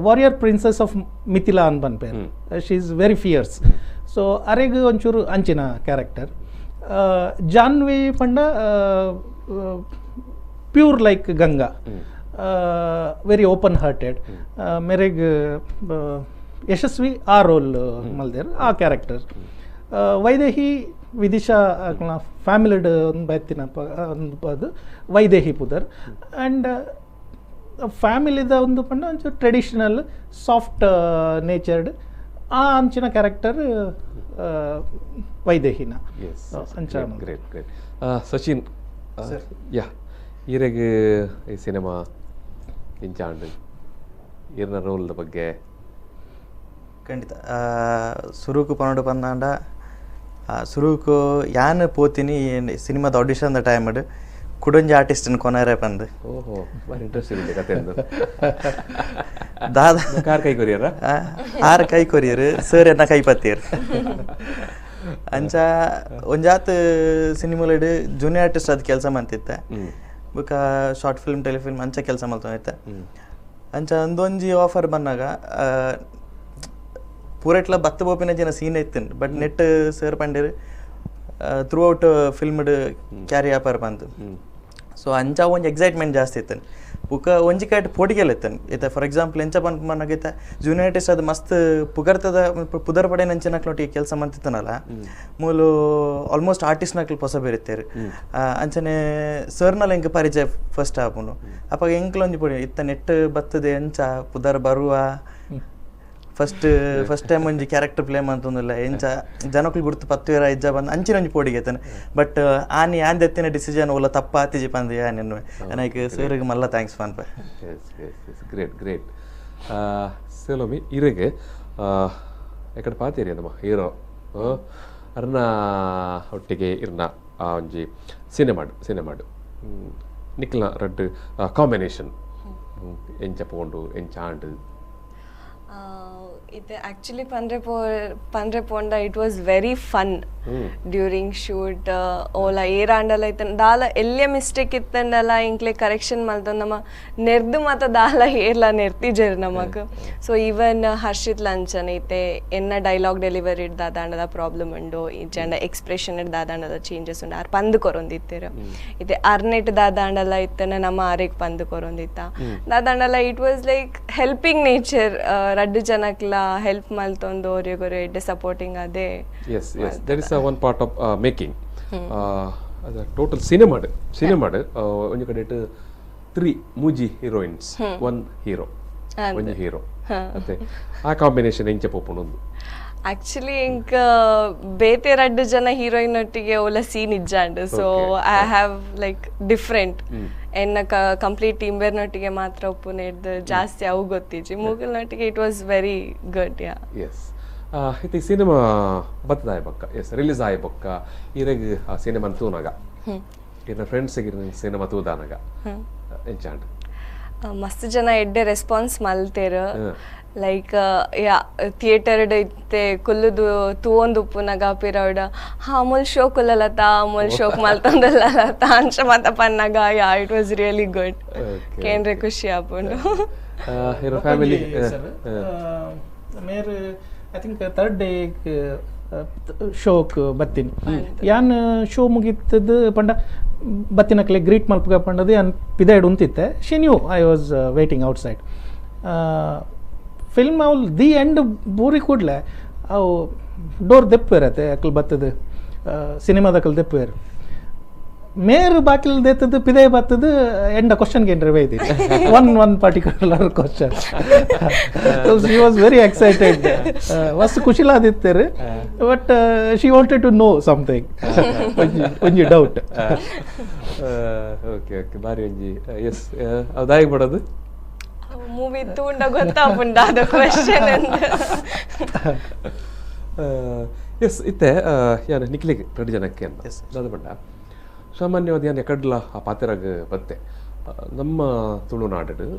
warrior princess of Mithila an ಪನ್ಪೇರ್. She is very fierce. So ಅರೆಗ್ ಒಂಚೂರು ಅಂಚಿನ ಕ್ಯಾರೆಕ್ಟರ್. ಜಾನ್ವಿ ಪಂಡ pure like Ganga, very open hearted. ಮೆರೆಗ್ ಯಶಸ್ವಿ ಆ ರೋಲ್ ಮಲ್ದೇರ್ ಆ ಕ್ಯಾರೆಕ್ಟರ್. ವೈದೇಹಿ ವಿದಿಶಾ ಫ್ಯಾಮಿಲಿಡ್ ಒಂದು ಬೈತಿನ ಅದು ವೈದೇಹಿ ಪುದರ್. ಆ್ಯಂಡ್ ಫ್ಯಾಮಿಲಿದ ಒಂದು ಪಂಡ ಒಂಚೂರು traditional soft natured ಆ ಅಂಚಿನ ಕ್ಯಾರೆಕ್ಟರ್ ವೈದೇಹಿನ. ಅಂಚ ಗ್ರೇಟ್ ಗ್ರೇಟ್. ಸಚಿನ್ ಯಾ ಈರೆಗ್ ಈ ಸಿನಿಮಾ ಇಂಚಾಂಡ್ ಈರ್ನ ರೋಲ್ದ ಬಗ್ಗೆ? ಖಂಡಿತ ಸುರುಕು ಪನ್ನೊಂಡು ಪಂದಾಂಡ ಸುರುಕು ಯಾನ್ ಪೋತೀನಿ ಸಿನಿಮಾದ ಆಡಿಷನ್ the time ಕುಡೊಂಜಿ ಆರ್ಟಿಸ್ಟ್ನ ಕೊನೆರೆ ಪಂದ್. ಓಹೋ ಭಾರಿ ಇಂಟ್ರೆಸ್ಟಿಂಗ್ ಇದೆ ಕತೆ. ದಾದಾ ಕಾರ್ ಕೈ ಕೊರಿಯರ ಆರ್ ಕೈ ಕೊರಿಯರ್ ಸರ್ ಎನ್ನ ಕೈ ಪತ್ತಿಯರ್. ಅಂಚ ಒಂಜಾತ್ ಸಿನಿಮಾಲೆಡ್ ಜೂನಿಯರ್ ಆರ್ಟಿಸ್ಟ್ ಅದು ಕೆಲಸ ಮಂತಿತ್ತೆ, ಬೊಕ short film telefilm ಅಂಚ ಕೆಲಸ ಮಲ್ತೊಂದಿತ್ತೆ. ಅಂಚ ಒಂದೊಂಜಿ ಆಫರ್ ಬಂದಾಗ ಪೂರೆಟ್ಲ ಬತ್ತ ಬೋಪಿನ ಜನ ಸೀನ್ ಇತ್ತು, but net sir ಪಂಡೇರ್ through out filmed carry offer ಬಂತು. ಸೊ ಅಂಚ ಒಂಜಿ ಎಕ್ಸೈಟ್ಮೆಂಟ್ ಜಾಸ್ತಿ ಇತ್ತು. ಬುಕ ಒಂಜಿ ಕೈಟ್ ಪೋಡಿಗೆಲ್ ಇತ್ತನ್ ಇತ್ತೆ ಫಾರ್ ಎಕ್ಸಾಂಪಲ್ ಎಂಚ ಪನ್ಪುನಗ ಇತ್ತೆ ಜೂನಿಯರ್ ಆರ್ಟಿಸ್ಟ್ ಅದು ಮಸ್ತ್ ಪುಗರ್ತದ ಪುದರ್ ಪಡೆನಂಚಿನಕ್ಲೊಟ್ಟಿಗೆ ಕೆಲಸ ಮಂತಿತ್ತನಲ್ಲ ಮೂಲು ಆಲ್ಮೋಸ್ಟ್ ಆರ್ಟಿಸ್ಟ್ ನಕ್ಲು ಪೊಸ ಬೇರಿತ್ತೇರು ಅಂಚನೆ ಸರ್ನಲ್ಲ ಎಂಕ್ ಪರಿಚಯ ಫಸ್ಟ್ ಆಪುಂಡು ಅಪಗ ಎಂಕ್ಲ ಒಂಜಿ ಪೊಡಿ ಇತ್ತ ನೆಟ್ ಬತ್ತದೆ ಎಂಚ ಪುದರ್ ಬರುವ ಫಸ್ಟ್ ಫಸ್ಟ್ ಟೈಮ್ ಒಂಜಿ ಕ್ಯಾರೆಕ್ಟರ್ ಪ್ಲೇ ಮಂತೊಂದುಲ್ಲ ಎಂಚ ಜನಕ್ಲು ಗುರ್ತು ಪತ್ತುವೇರ ಇಜ್ಜ ಬಂದು ಅಂಚಿನ ಒಂಜಿ ಪೋಡಿಗೆ ಎತ್ತನೆ ಬಟ್ ಆನಿ ಆನ್ ದೆತ್ತಿನ ಡಿಸಿಷನ್ ಓಲ ತಪ್ಪ ಆತಿಜಿ ಪಂದು ಯಾನೆನ್ನುವೆ ನನಗೆ ಸರ್ಗೆ ಮಲ್ಲ thanks ಪನ್ಪೆ. Yes yes yes great great Salomi ಇರೆಗೆ ಎಕಡೆ ಪಾತೇರಿ ನಮ್ಮ ಹೀರೋ ಅರ್ನ ಒಟ್ಟಿಗೆ ಇರ್ನ ಆ ಒಂಜಿ ಸಿನಿಮಾಡು ಸಿನಿಮಾಡು ನಿಕ್ಲ ರಡ್ಡ್ ಕಾಂಬಿನೇಷನ್ ಎಂಚ ಪೋಂಡು ಎಂಚ ಆಂಡು ಇದು ಆ್ಯಕ್ಚುಲಿ ಪಂಡ್ರೆ ಪೋಂಡ it was very fun during shoot. ಓಲ ಏರಾಂಡಲ ಇತ್ತನ್ ದಾಲ ಎಲ್ಲೇ ಮಿಸ್ಟೇಕ್ ಇತ್ತಂಡಲ ಇಂಕ್ಲೆ ಕರೆಕ್ಷನ್ ಮಲ್ತೊಂದು ನಮ್ಮ ನೆರ್ದು ಮಾತ ದಾಲ ಏರ್ಲ ನೆರ್ತಿಜೆರ್ ನಮಕ್. ಸೊ ಈವನ್ ಹರ್ಷಿತ್ ಲಂಚನ್ ಐತೆ ಎನ್ನ ಡೈಲಾಗ್ ಡೆಲಿವರಿ ದಾದಾಂಡದ ಪ್ರಾಬ್ಲಮ್ ಉಂಡು ಇಜ್ಜಂಡ ಎಕ್ಸ್ಪ್ರೆಷನ್ ದಾದಾಂಡದ ಚೇಂಜಸ್ ಉಂಡು ಆರ್ ಪಂದು ಕೊರೊಂದಿತ್ತೆರ್ ಇತ್ತೆ ಅರ್ನೆಟ್ ದಾದಾಂಡಲ ಇತ್ತನ ನಮ್ಮ ಆರೆಗ್ ಪಂದು ಕೊರೊಂದಿತ್ತ ದಾದಾಂಡಲ it was like helping nature ರಡ್ಡು ಜನಕ್ಲ ಹೆಲ್ಪ್ ಮಲ್ತೊಂದು ಒರಿಗೊರೆ ಎಡ್ಡೆ ಸಪೋರ್ಟಿಂಗ್ ಅದೇ. Yes yes that is one part of making total ಸಿನಿಮಾಡ್ ಸಿನಿಮಾಡ್ ಒಂಜಿ ಕಡೆಟ್ 3 ಮೂಜಿ ಹೀರೋಯಿನ್ಸ್ ಒನ್ ಹೀರೋ ಒಂಜಿ ಹೀರೋ ಅತ್ತೆ ಆ ಕಾಂಬಿನೇಷನ್ ಎಂಚ ಪೋಪುಂಡು. ಆಕ್ಚುಲಿ ಇಂಕ್ ಬೇತೆ ರಡ್ಡು ಜನ ಹೀರೋಯಿನ್ ಒಟ್ಟಿಗೆ ಓಲ ಸೀನ್ ಇಜ್ಜಾಂಡ್ so I have like different ಎನ್ನ ಕಂಪ್ಲೀಟ್ ಟೀಮ್ ಬೇರ್ನೊಟ್ಟಿಗೆ ಮಾತ್ರ ಒಪ್ಪುನೇರ್ದು ಜಾಸ್ತಿ ಅವು ಗೊತ್ತಿಜ್ಜಿ ಮೂಗಲ್ನೊಟ್ಟಿಗೆ it was very good. Yeah yes ಇತ್ತೆ ಸಿನಿಮಾ ಬತ್ತದಾಯ ಬೊಕ್ಕ ಎಸ್ ರಿಲೀಸ್ ಆಯ ಬೊಕ್ಕ ಇರೆಗ್ ಆ ಸಿನಿಮಾ ತೂನಾಗ ಇನ್ನ ಫ್ರೆಂಡ್ಸಿಗೆ ಸಿನಿಮಾ ತೂದಾನಾಗ ಎಂಚಾಂಡ್ ಮಸ್ತ್ ಜನ ಎಡ್ಡೆ ರೆಸ್ಪಾನ್ಸ್ ಮಲ್ತೇರು ಲೈಕ್ ಯಾ ಥಿಯೇಟರ್ ಇತ್ತೆ ಕುಲ್ಲುದು ತೂವೊಂದು ಉಪ್ಪುನಗ ಪಿರೌಡ ಹಾ ಮುಲ್ ಶೋ ಕುಲ್ಲಲತ ಮುಲ್ ಶೋಕ್ ಮಲ್ತೊಂದಲ್ಲತ ಅಂಚ ಮಾತ ಪನ್ನಾಗ yeah it was really good ಕೇಂದ್ರ ಖುಷಿ ಆಪುಂಡು. ಫ್ಯಾಮಿಲಿ ಮೇರ್ I think third day ಶೋಕ್ ಬತ್ತೀನಿ ಯಾನ್ ಶೋ ಮುಗಿತ್ತದ ಪಂಡ ಬತ್ತಿನಕ್ಲೆ ಗ್ರೀಟ್ ಮಲ್ಪುಗ ಪಂಡದು ಯಾನ್ ಪಿದಾಯ್ಡ್ ಉಂತಿತ್ತೆ she knew I was waiting outside film ಅವ್ಲು the end Buri ಕೂಡಲೇ ಅವು ಡೋರ್ ದೆಪ್ಪುವೇರತ್ತೆ ಅಕ್ಲು ಬತ್ತದ ಸಿನಿಮಾದಕ್ಲು ದೆಪ್ಪುವೇರು ಮೇರು ಬಾಕಿಲ್ ದೇತದ್ದು ಪಿದೆ ಬತ್ತದು ಎಂಡ ಕ್ವಶನ್ಗೆ ಎಂಟ್ರೆ ಬೈದಿ one one particular question she was very excited ವಸ್ತು ಖುಷಿಲಾದಿತ್ತೇರು but she wanted to know something ಒಂಜಿ doubt. Okay okay ಬಾರಿ ಒಂಜಿ ಎಸ್ ಅದು ದಾಯಿಗೆ ಬಡೋದು ಮೂವಿ ತೂಂಡ ಗೊತ್ತಾಪುಂಡ ಅದು ಕ್ವಶನ್ ಅಂತ. ಎಸ್ ಇತ್ತೆ ಯಾನು ನಿಕ್ಲಿಗೆ ಎರಡು ಜನಕ್ಕೆ ಅಂತ ಅದು ಬಂಡ ಸಾಮಾನ್ಯವಾದ ಯಾನು ಎಕಡ್ಲ ಆ ಪಾತೆರಾಗ ಬತ್ತೆ ನಮ್ಮ ತುಳುನಾಡು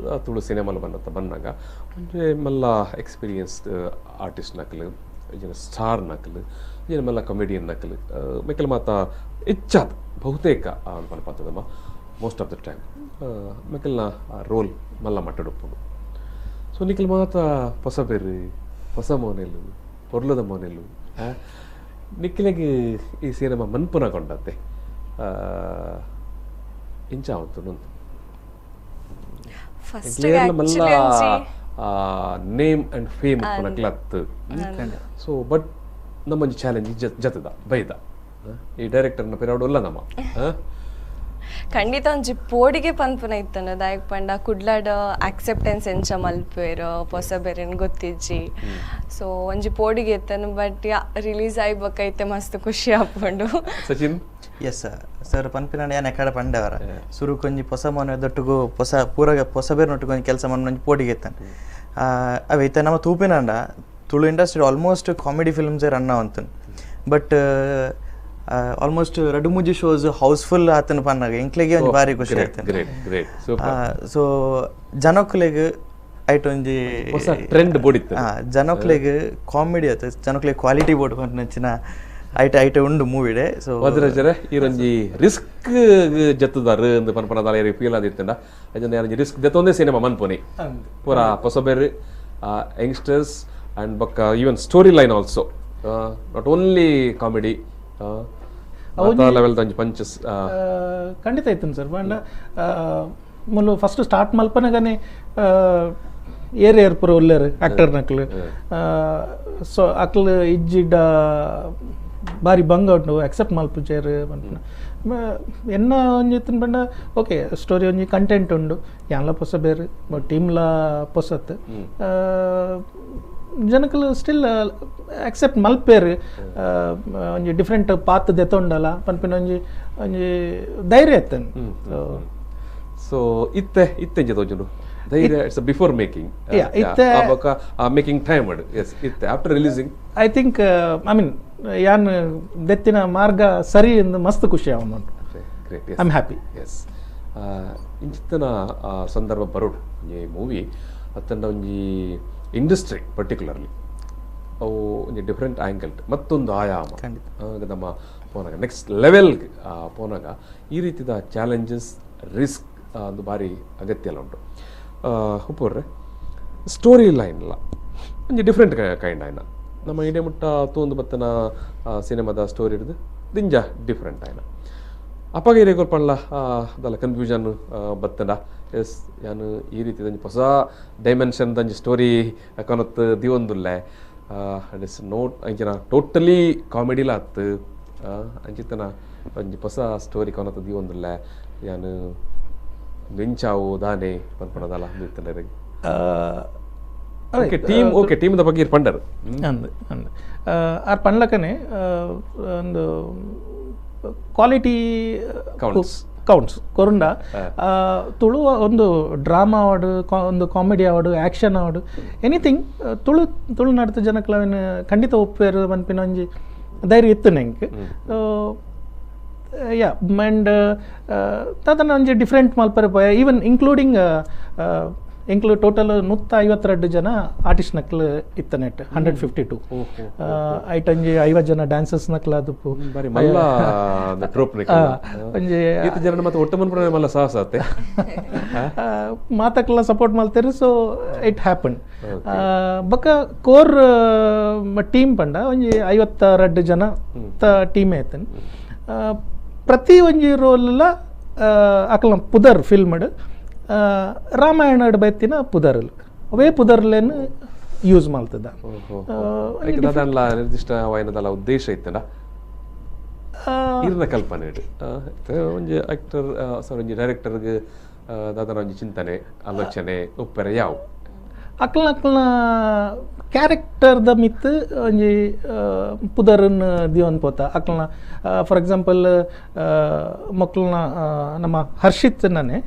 ತುಳು ಸಿನಿಮಾಲು ಬಂದಂತ ಬಂದಾಗ ಒಂಜಿ ಮಲ್ಲ ಎಕ್ಸ್ಪೀರಿಯನ್ಸ್ಡ್ ಆರ್ಟಿಸ್ಟ್ ನಕಲು ಜನ ಸ್ಟಾರ್ ನಕಲು ಜನ ಮಲ್ಲ ಕಾಮಿಡಿಯನ್ ನಕಲು ಮೆಕ್ಕಲು ಮಾತ ಹೆಚ್ಚಾದ ಬಹುತೇಕ ಪನ್ಪಾತದಮ್ಮ most of the time ಮೆಕ್ಕಲ್ನ ರೋಲ್ ಮಲ್ಲ ಮಟ್ಟಡುಪ್ಪುಂಡು. ಸೊ ನಿಖಲ್ ಮಾತ ಹೊಸ ಬೇರು ಹೊಸ ಮೋನೆಲು ಪೊರ್ಲದ ಮೋನೆಲು ನಿಖಿಲಿಗೆ ಈ ಸಿನಿಮಾ ಮನ್ಪುನ ಕೊಂಡತ್ತೆ ಇಂಚ ಆವತ್ತು ಮಲ್ಲ name and fame ಕ್ಲತ್ so but ನಮ್ಮೊಂಜಿ ಚಾಲೆಂಜ್ ಜತದ ಬೈದ ಈ ಡೈರೆಕ್ಟರ್ನ ಪಿರವಡುಲ್ಲ ನಮ್ಮ ಖಂಡಿತ ಒಂಜಿ ಪೋಡಿಗೆ ಪನ್ಪುನ ಇತ್ತನ ದಾಯಕ್ ಪಂಡ ಕುಡ್ಲಾಡ ಆಕ್ಸೆಪ್ಟೆನ್ಸ್ ಎಂಚ ಮಲ್ಪೇರು ಪೊಸ ಬೇರೆನ್ ಗೊತ್ತಿಜ್ಜಿ ಸೊ ಒಂಜಿ ಪೋಡಿಗೆ ಇತ್ತನ but yeah release ಆಯ್ ಬೊಕ್ಕ ಮಸ್ತ್ ಖುಷಿ ಆಪುಂಡು. ಸಚಿನ್ ಎಸ್ ಸರ್ ಪನ್ಪಿನ ಯಾನ್ ಎಕಡೆ ಪಂಡವರ ಸುರುಕ್ ಒಂಜಿ ಪೊಸ ಮನೆ ದೊಟ್ಟುಗು ಪೊಸ ಪೂರ ಪೊಸ ಬೇರೆ ನೊಟ್ಟುಗು ಒಂಜಿ ಕೆಲಸ ಮನ್ಪುನ ಒಂಜಿ ಪೋಡಿಗೆ ಇತ್ತನ ಅವೆ ಇತ್ತೆ ನಮ್ಮ ತೂಪಿನಂಡ Tulu industry almost comedy films run ಆವಂತನ್ but almost ರಡ್ಡು ಮೂಜಿ shows house full ಆತನ ಪನ್ನಾಗ ಎಂಕ್ಲೆಗೆ ಒಂಜಿ ಭಾರಿ ಖುಷಿ ಆಯ್ತು. ಸೊ ಜನಕ್ಲೆಗ್ ಐಟ್ ಒಂಜಿ ಹೊಸ ಟ್ರೆಂಡ್ ಬೋಡಿತ್ತು ಜನಕ್ಲೆಗ್ ಕಾಮಿಡಿ ಆಯ್ತು ಜನಕ್ಲೆಗ್ ಕ್ವಾಲಿಟಿ ಬೋರ್ಡ್ ಪಂಚಿನ ಐಟ್ ಐಟ್ ಉಂಡು ಮೂವಿಡೆ. ಸೊ ವಜ್ರಜರೆ ಈರೊಂಜಿ ರಿಸ್ಕ್ ಜತ್ತದಾರು ಅಂದ್ ಪನ್ಪನದಾಲ ಏರಿ ಫೀಲ್ ಆದಿತ್ತಂಡ ಅಜನ ಯಾರೊಂಜಿ ರಿಸ್ಕ್ ದೆತ್ತೊಂದೇ ಸಿನಿಮಾ ಮನ್ಪುನಿ ಪೂರ ಪೊಸಬೆರ್ ಯಂಗ್ಸ್ಟರ್ಸ್ ಅಂಡ್ ಬೊಕ್ಕ even story line also not only comedy level ದಂಜಿ punches ಖಂಡಿತ ಇತ್ತು ಸರ್. ಪಂಡ ಮುಲು ಫಸ್ಟ್ ಸ್ಟಾರ್ಟ್ ಮಲ್ಪನಗನೆ ಏರ್ ಏರ್ ಪುರ ಉಲ್ಲೇರು ಆಕ್ಟರ್ ನಕ್ಲು ಸೊ ಅಕ್ಲು ಇಜ್ಜಿಡ ಬಾರಿ ಬಂಗ ಉಂಟು ಅಕ್ಸೆಪ್ಟ್ ಮಲ್ಪುಜೇರು ಪನ್ಪಿನ ಎನ್ನ ಒಂಜಿ ಪಂಡ ಓಕೆ ಸ್ಟೋರಿ ಒಂಜಿ ಕಂಟೆಂಟ್ ಉಂಡು ಯಾನ್ಲ ಪೊಸ ಬೇರು ಟೀಮ್ಲ ಪೊಸತ್ ಜನಕಲು ಸ್ಟಿಲ್ ಅಕ್ಸೆಪ್ಟ್ ಮಲ್ಪೇರು ಒಂಜಿ ಡಿಫ್ರೆಂಟ್ ಪಾತ್ ದೆತೊಂಡಲ ಪನ್ಪಿನ ಒಂಜಿ ಒಂಜಿ ಧೈರ್ಯ ಇತ್ತೇನೆ. ಸೊ ಇತ್ತೆ ಇತ್ತೆ ತೋಜುಂಡು ಧೈರ್ಯ it's before making ಇತ್ತೆ ಮೇಕಿಂಗ್ ಟೈಮ್ ಅಡು ಎಸ್ ಇತ್ತೆ after releasing I think I mean ಯಾನ್ ದೆತ್ತಿನ ಮಾರ್ಗ ಸರಿ ಎಂದು ಮಸ್ತ್ ಖುಷಿ ಅವನು. I am happy. S ಇಂಚಿತ್ತನ ಸಂದರ್ಭ ಬರೋಡು ಈ ಮೂವಿ ಅತ್ತಂಡ ಒಂಜಿ ಇಂಡಸ್ಟ್ರಿ ಪರ್ಟಿಕ್ಯುಲರ್ಲಿ ಅವು ಒಂಜಿ ಡಿಫ್ರೆಂಟ್ ಆ್ಯಂಗಲ್ ಮತ್ತೊಂದು ಆಯಾಮ ನಮ್ಮ ಪೋನಾಗ ನೆಕ್ಸ್ಟ್ ಲೆವೆಲ್ಗೆ ಪೋನಾಗ ಈ ರೀತಿಯ ಚಾಲೆಂಜಸ್ ರಿಸ್ಕ್ ಒಂದು ಭಾರಿ ಅಗತ್ಯ ಎಲ್ಲ ಉಂಟು. ಉಪ್ಪುರ್ರೆ ಸ್ಟೋರಿ ಲೈನ್ ಇಲ್ಲ ಒಂಜಿ ಡಿಫ್ರೆಂಟ್ ಕೈಂಡ್ ಆಯ್ನ ನಮ್ಮ ಇಂಡಿಯಾ ಮುಟ್ಟ ತೂಂದು ಬತ್ತನ ಸಿನಿಮಾದ ಸ್ಟೋರಿ ಹಿಡಿದು ದಿಂಜ ಡಿಫ್ರೆಂಟ್ ಆಯ್ನ ಅಪ್ಪಾಗ ಇರೇಗೋರ್ ಪಂಡ್ಲ ಅದಲ್ಲ ಕನ್ಫ್ಯೂಷನ್ ಬತ್ತಂಡ ಎಸ್ ಯಾನು ಈ ರೀತಿ ಒಂಜಿ ಹೊಸ ಡೈಮೆನ್ಷನ್ ಒಂಜಿ ಸ್ಟೋರಿ ಕೊನತ್ತು ದಿವೊಂದುಲ್ಲೆ it's note ಅಂಚಿನ ಟೋಟಲಿ ಕಾಮಿಡಿಲ ಆತ್ತು ಅಂಚಿತನ ಒಂಜಿ ಹೊಸ ಸ್ಟೋರಿ ಕೊನತ್ತು ದಿವೊಂದುಲ್ಲೆ ಯಾನು ವೆಂಚಾವು ದಾನೆ ಪನ್ಪಣದಲ್ಲ ಇತ್ತಂಡ. Okay team okay ಟೀಮ್ದ ಬಗ್ಗೆ ಪಂಡರ್ ಅಂದ್ ಅಂದ್ ಆರ್ ಪಂಡ್ಲಕನೆ ಒಂದು quality counts counts ಕೊರುಂಡ ತುಳು ಒಂದು ಡ್ರಾಮಾ ಆವಡ್ ಒಂದು ಕಾಮಿಡಿ ಆವಡ್ ಆ್ಯಕ್ಷನ್ ಆವಡ್ ಎನಿಥಿಂಗ್ ತುಳು ತುಳುನಾಡ್ದ ಜನಕ್ಲವೇನು ಖಂಡಿತ ಒಪ್ಪೇರು ಪನ್ಪಿನ ಒಂಜಿ ಧೈರ್ಯ ಇತ್ತು ನಂಗೆ. ಯಾ ಆ್ಯಂಡ್ ತದನ ಒಂಜಿ ಡಿಫ್ರೆಂಟ್ ಮಲ್ಪರೆ ಪೋಯ even including include total 152 ಜನ ಆರ್ಟಿಸ್ಟ್ ನಕ್ಲು ಇತ್ತ ನೆಟ್ 152 ಐಟ್ ಒಂಜಿ 50 ಜನ ಡ್ಯಾನ್ಸರ್ಸ್ ನಕ್ಲು ಅದು ಒಂಜಿ ಮಾತಕ್ಕೆಲ್ಲ ಸಪೋರ್ಟ್ ಮಾಡ್ತಾರೆ. So it happen ಬೊಕ್ಕ ಕೋರ್ ಟೀಮ್ ಪಂಡ ಒಂಜಿ 52 ಜನ ಟೀಮ್ ಐತನ್. ಪ್ರತಿ ಒಂಜಿ ರೋಲ್ ಅಕ್ಲ ಪುದರ್ ಫಿಲ್ಮ್ಡ್ ರಾಮಾಯಣ ಬೈತಿನ ಪುದರ್ಲ್ ಅವೇ ಪುದರ್ಲೇನು ಯೂಸ್ ಮಾಡ್ತದ. ನಿರ್ದಿಷ್ಟ ವಾಯನದಲ್ಲ ಉದ್ದೇಶ ಇತ್ತಲ್ಲ ಇರ್ನ ಕಲ್ಪನೆ ಒಂಜಿ ಆಕ್ಟರ್ ಸಾರಿ ಒಂಜಿ ಡೈರೆಕ್ಟರ್ಗೆ ದಾದನ ಒಂಜಿ ಚಿಂತನೆ ಆಲೋಚನೆ ಒಪ್ಪರೆ ಯಾವ ಅಕ್ಲ ಅಕ್ಲನ ಕ್ಯಾರೆಕ್ಟರ್ದ ಮಿತ್ ಒಂಜಿ ಪುದರನ್ನು ದಿವನ್ ಪೋತ ಅಕ್ಲನ. ಫಾರ್ ಎಕ್ಸಾಂಪಲ್ ಮಕ್ಕಳನ್ನ ನಮ್ಮ ಹರ್ಷಿತ್ ನಾನೇ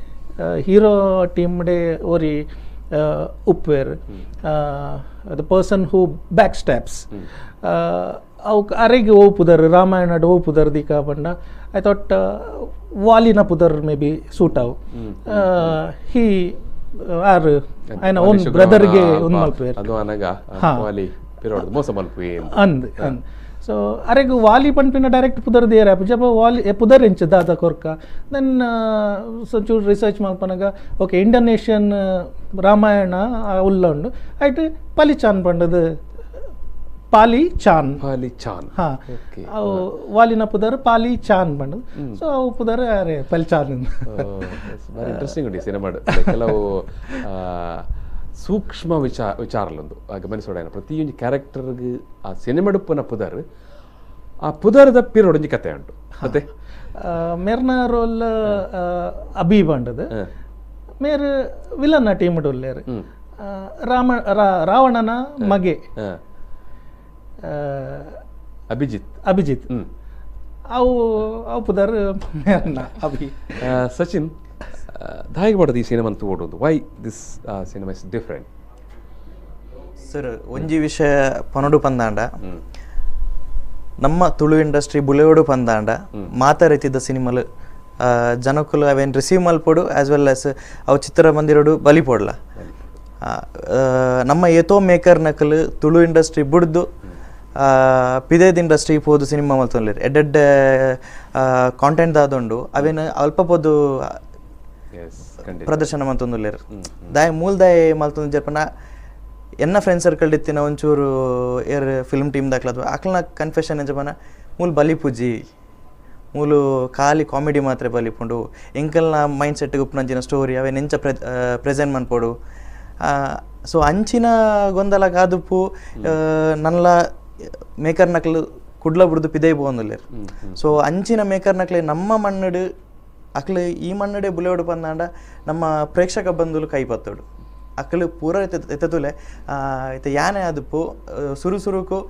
hero team day ಒರಿ ಉಪ್ವೇರ್ the person who back steps ಅವು ಅರೆಗೆ ಓ ಪುದರ್ ರಾಮಾಯಣ ಓ ಪುದರ್ ದಿಕ್ಕ ಪಂಡ I thought ವಾಲಿನ ಪುದರ್ may be suit ಅವು he are ಆಯ್ನ own ಬ್ರದರ್ಗೆ ಒಂದು ಮಲ್ಪೇರ್ ಅಂದ್ ಅಂದ್. ಸೊ ಅರೆಗ್ ವಾಲಿ ಪನ್ಪಿನ ಡೈರೆಕ್ಟ್ ಪುದರ್ there app ಜಪ ವಾಲಿ ಪುದರ್ ಎಂಚ ದಾದ ಕೊರ್ಕ then so ಚೂರು ರಿಸರ್ಚ್ ಮಲ್ಪನಗ ಓಕೆ ಇಂಡೋನೇಷಿಯನ್ ರಾಮಾಯಣ ಉಲ್ಲ ಉಂಡು ಐಟ್ ಪಲಿಚಾನ್ ಪಂಡದು ಪಾಲಿ ಚಾನ್ ಪಾಲಿ ಚಾನ್ ಹಾಂ ಅವು ವಾಲಿನ ಪುದರ್ ಪಾಲಿ ಚಾನ್ ಪಂಡದು. ಸೊ ಅವು ಪುದರ್ ಅರೆ ಪಲಿಚಾನ್. ಭಾರಿ ಇಂಟ್ರೆಸ್ಟಿಂಗ್ ಉಂಟು ಈ ಸಿನಿಮಾ. ಕೆಲವು ಸೂಕ್ಷ್ಮ ವಿಚಾರಲೊಂದು ಗಮನಿಸೋಣ. ಪ್ರತಿಯೊಂದು ಕ್ಯಾರೆಕ್ಟರ್ಗೆ ಆ ಸಿನಿಮಡುಪ್ಪನ ಪುದರ್ ಆ ಪುದರ್ದ ಪಿರೋಡೊಂಜಿ ಕತೆ ಉಂಟು. ಮತ್ತೆ ಮೇರ್ನ ರೋಲ್ ಅಭಿ ಪಂಡದು ಮೇರ್ ವಿಲನ್ ಟೀಮ್ ಉಲ್ಲೇರು ರಾಮ ರಾವಣನ ಮಗೆ ಅಭಿಜಿತ್ ಅಭಿಜಿತ್ ಅವು ಅವು ಪುದರ್ ಮೇರ್ನ ಅಭಿ. ಸಚಿನ್ ದಾಯಿಗೆ ಮಾಡೋದು ಈ ಸಿನಿಮಾ ಅಂತ ಓಡೋದು why this cinema is different? Sir ಒಂಜಿ ವಿಷಯ ಪನಡು ಪಂದಾಂಡ ನಮ್ಮ ತುಳು ಇಂಡಸ್ಟ್ರಿ ಬುಲೆವಡು ಪಂದಾಂಡ ಮಾತಾರೀತಿದ್ದ ಸಿನಿಮಲ್ ಜನಕ್ಕುಲು ಅವೇನು ರಿಸೀವ್ ಮಲ್ಪೊಡು as well as ಅವು ಚಿತ್ರಮಂದಿರಡು ಬಲಿ ಪೋಡ್ಲ. ನಮ್ಮ ಏತೋ ಮೇಕರ್ ನಕಲು ತುಳು ಇಂಡಸ್ಟ್ರಿ ಬುಡ್ದು ಪಿದೇದ ಇಂಡಸ್ಟ್ರಿ ಪೋದು ಸಿನಿಮಾ ಮಲ್ತೊಂದಿರು ಎಡ್ಡೆಡ್ಡೆ ಕಾಂಟೆಂಟ್ ದಾದುಂಡು ಅವೇನು ಅಲ್ಪ ಪೋದು ಪ್ರದರ್ಶನ ಮಲ್ತೊಂದುಲ್ಲೆರ್ ದಾಯ ಮೂಲ ದಾಯ ಮಲ್ತೊಂದು ಜರ್ಪನ ಎನ್ನ ಫ್ರೆಂಡ್ ಸರ್ಕಲ್ ಇತ್ತಿನ ಒಂಚೂರು ಏರ್ ಫಿಲ್ಮ್ ಟೀಮ್ ದಾಖಲಾದ ಅಕ್ಲನ ಕನ್ಫೆಷನ್ ಎಂಜಪನ ಮೂಲ ಬಲಿ ಪೂಜಿ ಮೂಲು ಖಾಲಿ ಕಾಮಿಡಿ ಮಾತ್ರ ಬಲಿಪುಂಡು ಎಂಕಲ್ನ ಮೈಂಡ್ ಸೆಟ್ ಉಪ್ಪುನಂಚಿನ ಸ್ಟೋರಿ ಅವೆ ನೆಂಚ ಪ್ರೆಸೆಂಟ್ ಮನ್ಪೊಡು ಸೊ ಅಂಚಿನ ಗೊಂದಲ ಕಾದುಪ್ಪು ನನ್ಲ ಮೇಕರ್ ನಕ್ಲು ಕುಡ್ಲ ಬುಡ್ದು ಪಿದೈ ಪೋವೊಂದುಲ್ಲೆರ್ ಸೊ ಅಂಚಿನ ಮೇಕರ್ ನಕ್ಲೆ ನಮ್ಮ ಮಣ್ಣುಡು ಅಕ್ಲು ಈ ಮಣ್ಣುಡೆ ಬುಲೆವಡು ಪಂದಾಂಡ ನಮ್ಮ ಪ್ರೇಕ್ಷಕ ಬಂಧುಲು ಕೈ ಪತ್ತೋಡು ಅಕ್ಲು ಪೂರ ಎತ್ತುಲೆ ಇತ್ತೆ ಯಾನೆ ಆದುಪ್ಪು ಸುರು ಸುರುಕು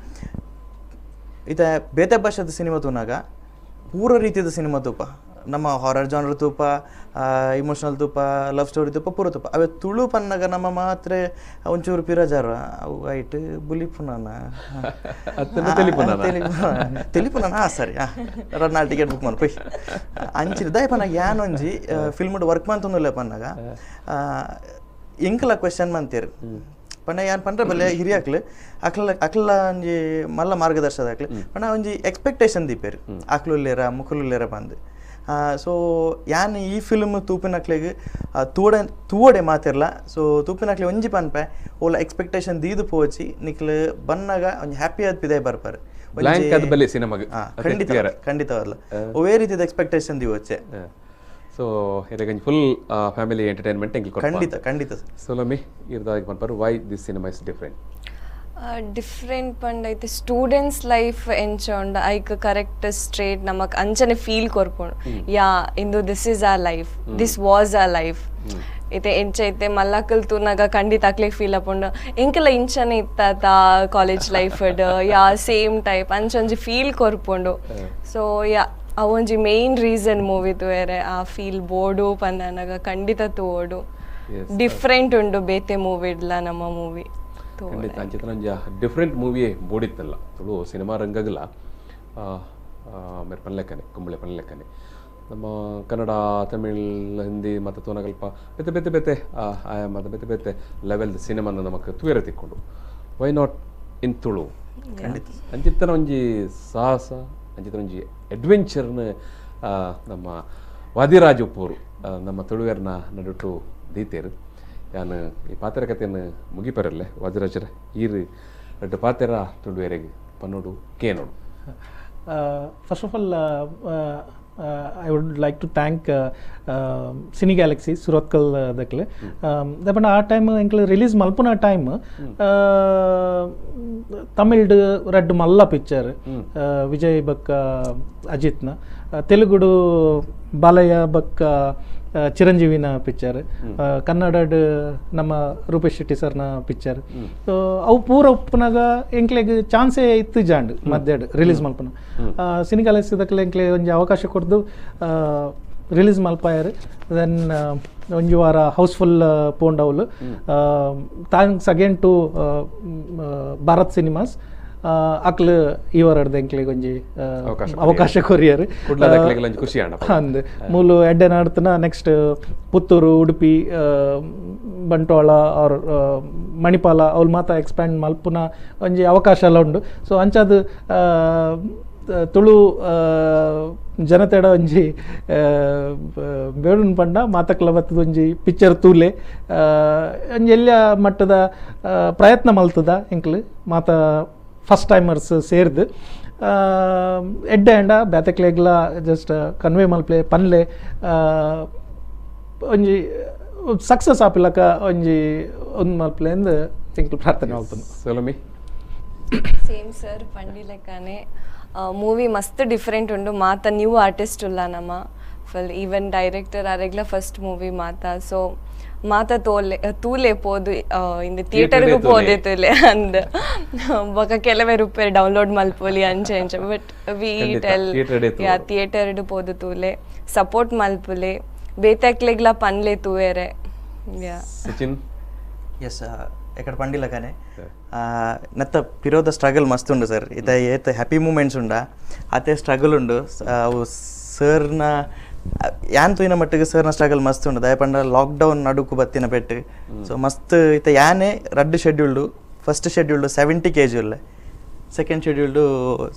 ಇತ್ತೆ ಬೇತೆ ಭಾಷೆದ ಸಿನಿಮಾ ತೂನಾಗ ಪೂರ ರೀತಿಯ ಸಿನಿಮಾ ತೂಪ ನಮ್ಮ ಹಾರರ್ ಜಾನರ್ ತೂಪ ಇಮೋಷನಲ್ ತೂಪ ಲವ್ ಸ್ಟೋರಿ ತೂಪ ಪೂರ ತೂಪ ಅವೇ ತುಳು ಪನ್ನಾಗ ನಮ್ಮ ಮಾತ್ರ ಒಂಚೂರು ಪಿರಜಾರ ಅವು ಐಟ್ ಬುಲಿಪುನಾನ ತೆಲಿಪುನಾನ ಹಾಂ ಸರಿ ನಾಳೆ ಟಿಕೆಟ್ ಬುಕ್ ಮನ್ಪು ಅಂಚಿನ ದಾಯ ಪನ್ನಾಗ ಯಾನೊಂಜಿ ಫಿಲ್ಮ್ ವರ್ಕ್ ಮಂತೊಂದುಲ್ಲ ಪನ್ನಾಗ ಎಂಕಲ ಕ್ವೆಶನ್ ಮಂತೀರು ಪಂಡ ಯಾನ್ ಪಂಡ್ರೆ ಬಲ್ಲೆ ಹಿರಿಯಾಕ್ಲು ಅಕ್ಲ ಅಕ್ಲ ಒಂಜಿ ಮಲ್ಲ ಮಾರ್ಗದರ್ಶದ ಅಕ್ಲು ಪಂಡ ಒಂಜಿ ಎಕ್ಸ್ಪೆಕ್ಟೇಷನ್ ದೀಪೇರು ಅಕ್ಲುಲ್ಲೇರ ಮುಕುಲುಲ್ಲೇರ ಬಂದು ಸೊ ಯಾನ್ ಈ ಫಿಲ್ಮ್ ತೂಪಿನಕ್ಲೆಗ್ ತೂಡೆ ತೂವಡೆ ಮಾತಿರ್ಲ ಸೊ ತೂಪಿನಕ್ಲೆ ಒಂಜಿ ಪನ್ಪೆ ಓಲ ಎಕ್ಸ್ಪೆಕ್ಟೇಷನ್ ದೀದು ಪೋಚಿ ನಿಕ್ಲು ಬನ್ನಾಗ ಒಂಜಿ ಹ್ಯಾಪಿ ಆದ್ ಪಿದಾಯ್ ಬರ್ಪಾರು ಖಂಡಿತ ಖಂಡಿತವಲ್ಲ ಒವೇ ರೀತಿದ ಎಕ್ಸ್ಪೆಕ್ಟೇಷನ್ ದೀವಚ್ಚೆ ಸೊ ಇದಕ್ಕೆ full family entertainment ಖಂಡಿತ ಖಂಡಿತ ಸೊಲಮಿ ಇರ್ದಾಗಿ ಪನ್ಪರು why this cinema is different different ಪಂಡ ಐತೆ ಸ್ಟೂಡೆಂಟ್ಸ್ ಲೈಫ್ ಎಂಚ ಉಂಡು ಐಕ್ ಕರೆಕ್ಟ್ ಸ್ಟ್ರೇಟ್ ನಮಕ್ ಅಂಚನೆ ಫೀಲ್ ಕೊರ್ಪುಂಡು ಯಾ ಇಂದು this is our life this was our life ಇತ್ತೆ ಎಂಚ ಐತೆ ಮಲ್ಲಕಲ್ ತೂನಾಗ ಖಂಡಿತ ಅಕ್ಲೆಗ್ ಫೀಲ್ ಆಪುಂಡು ಎಂಕಲ ಇಂಚನೆ ಇತ್ತಾತ college life yeah same type ಅಂಚ ಒಂಜಿ ಫೀಲ್ ಕೊರ್ಪುಂಡು so yeah ಅವೊಂಜಿ main reason movie ತೂಯರೆ ಆ ಫೀಲ್ ಬೋಡು ಪಂದನಾಗ ಖಂಡಿತ ತೂವೊಡು ಡಿಫ್ರೆಂಟ್ ಉಂಡು ಬೇತೆ ಮೂವಿ ಇಡ್ಲ ನಮ್ಮ ಮೂವಿ ಖಂಡಿತ ಅಂಚಿತ್ರ ಒಂಜಿ ಡಿಫ್ರೆಂಟ್ ಮೂವಿ ಬೋಡಿತ್ತಲ್ಲ ತುಳು ಸಿನಿಮಾ ರಂಗಗಲ ಮೇರೆ ಪನ್ಲೆಕ್ಕನೆ ಕುಂಬಳೆ ಪನ್ಲೆಕ್ಕನೆ ನಮ್ಮ ಕನ್ನಡ ತಮಿಳ್ ಹಿಂದಿ ಮತ್ತು ತೋನಗಲ್ಪ ಬೇತೆ ಬೇತೆ ಬೇತೆ ಆಯಾಮದ ಬೇತೆ ಬೇತೆ ಲೆವೆಲ್ ಸಿನಿಮಾನ ನಮಕ್ ತೂಯರೆ ತಿಕ್ಕೊಂಡು why not in Tulu ಅಂಚಿತ್ತನ ಒಂಜಿ ಸಾಹಸ ಅಂಚಿತ್ತನ ಒಂಜಿ ಅಡ್ವೆಂಚರ್ನ ನಮ್ಮ ವಾದಿರಾಜ್ ಉಪ್ಪೂರು ನಮ್ಮ ತುಳುವೆರ್ನ ನಡುಟು ದೀತೇರು ಯಾನು ಈ ಪಾತ್ರ ಕಥೆಯನ್ನು ಮುಗಿಪರಲ್ಲೇ ವಾದಿರಾಜರ ಈರು ರಡ್ಡು ಪಾತ್ರ ತುಳುವೆರೆಗ್ ಪನ್ನೋಡು ಕೇನೋಡು. First of all, I would like to thank Cine Galaxy Surathkal ದಕ್ಲೆ. ದಪಂಡ ಆ ಟೈಮ್ ಎಂಕ್ಲೆ ರಿಲೀಸ್ ಮಲ್ಪುನ ಟೈಮ್ ತಮಿಳ್ಡ್ ರಡ್ಡ್ ಮಲ್ಲ ಪಿಕ್ಚರ್ ವಿಜಯ್ ಬಕ್ಕ ಅಜಿತ್ನ, ತೆಲುಗುಡು ಬಾಲಯ್ಯ ಬಕ್ಕ ಚಿರಂಜೀವಿನ ಪಿಕ್ಚರ್, ಕನ್ನಡಡ್ ನಮ್ಮ ರೂಪೇಶ್ ಶೆಟ್ಟಿ ಸರ್ನ ಪಿಕ್ಚರ್. ಸೊ ಅವು ಪೂರ ಉಪ್ಪುನಾಗ ಎಂಕ್ಲೆಗ್ ಚಾನ್ಸೇ ಇತ್ತು ಜಾಂಡ್ ಮಧ್ಯಾಹ್ನ ರಿಲೀಸ್ ಮಲ್ಪುನ. ಸಿನಿ ಗ್ಯಾಲಕ್ಸಿ ದಕ್ಲೆ ಎಂಕ್ಲೆ ಒಂಜಿ ಅವಕಾಶ ಕೊಡ್ದು ರಿಲೀಸ್ ಮಲ್ಪಾಯರ್. Then ಒಂಜಿ ವಾರ ಹೌಸ್ಫುಲ್ ಪೋಂಡವ್ಲು. Thanks again to Bharat cinemas. ಅಕ್ಲು ಈ ವಾರದ ಎಂಕ್ಲೆಗ್ ಒಂಜಿ ಅವಕಾಶ ಕೊರಿಯರ್ ಅಂದ್ ಮೂಲು ಎಡ್ಡೆ ನಾಡ್ತನ. ನೆಕ್ಸ್ಟ್ ಪುತ್ತೂರು, ಉಡುಪಿ, ಬಂಟ್ವಾಳ ಆರ್ ಮಣಿಪಾಲ ಅವ್ಲು ಮಾತ ಎಕ್ಸ್ಪ್ಯಾಂಡ್ ಮಲ್ಪುನ ಒಂಜಿ ಅವಕಾಶ ಎಲ್ಲ ಉಂಡು. ಸೊ ಅಂಚಾದ ತುಳು ಜನತೆಡ ಒಂಜಿ ಬೇಡುನ್ ಪಂಡ ಮಾತಕ್ಲ ಬತ್ತದ ಒಂಜಿ ಪಿಕ್ಚರ್ ತೂಲೆ ಒಂಜಿ ಎಲ್ಲ ಮಟ್ಟದ ಪ್ರಯತ್ನ ಮಲ್ತದ ಎಂಕ್ಲು ಮಾತ ಫಸ್ಟ್ ಟೈಮರ್ಸ್ ಸೇರ್ದು ಎಡ್ಡೆ ಅಂಡ ಬೇತೆಕ್ಲೆಗ್ಲ ಜಸ್ಟ್ ಕನ್ವೆ ಮಲ್ಪ್ಲೆ ಪನ್ಲೆ ಒಂಜಿ ಸಕ್ಸಸ್ ಆಪಿಲಕ ಒಂಜಿ ಒಂದು ಮಲ್ಪ್ಲೆ ಅಂದ್ ಎಂಕ್ಲು ಪ್ರಾರ್ಥನೆ ಮಲ್ಪುನು. ಸೊಲಮಿ ಸೇಮ್ ಸರ್ ಪಂಡಿಲೆಕ್ಕನೆ ಮೂವಿ ಮಸ್ತ್ ಡಿಫ್ರೆಂಟ್ ಉಂಡು. ಮಾತ ನ್ಯೂ ಆರ್ಟಿಸ್ಟ್ ಉಲ್ಲ ನಮ್ಮ full even director ಅರೆಗ್ಲ first movie ಮಾತ. ಸೊ ಮಾತ ತೋಲೆ ತೂಲೆ ಪೋದು ಇಂದ ಥಿಯೇಟರ್ಗೂ ಪೋದೆ ತೂಲೆ ಅಂದ್ ಬೊಕ ಕೆಲವೇ ರೂಪಾಯಿ ಡೌನ್ಲೋಡ್ ಮಲ್ಪೊಲಿ ಅಂಚೆ ಅಂಚೆ but we tell yeah theatre ಪೋದು ತೂಲೆ ಸಪೋರ್ಟ್ ಮಲ್ಪುಲೆ ಬೇತೆಕ್ಲೆಗ್ಲ ಪನ್ಲೆ ತೂವೇರೆ. ಯಾ ಸಚಿನ್ ಎಸ್ ಎಕಡೆ పండిలకనే ನತ್ತ ಪಿರೋದ ಸ್ಟ್ರಗಲ್ ಮಸ್ತ್ ಉಂಡು ಸರ್. ಇತ ಏತ ಹ್ಯಾಪಿ ಮೂಮೆಂಟ್ಸ್ ಉಂಡ ಅತೆ ಸ್ಟ್ರಗಲ್ ಉಂಡು. ಅವು ಸರ್ನ ಯಾನ್ ತೂಯಿನ ಮಟ್ಟಿಗೆ ಸರ್ನ ಸ್ಟ್ರಗಲ್ ಮಸ್ತ್ ಉಂಡು. ದಯಪಂಡ ಲಾಕ್ಡೌನ್ ನಡುಕು ಬತ್ತಿನ ಪೆಟ್ಟು ಸೊ ಮಸ್ತ್ ಇತ ಯಾನೆ ರಡ್ಡು scheduled. First scheduled 70 kg ಉಲ್ಲೆ, second scheduled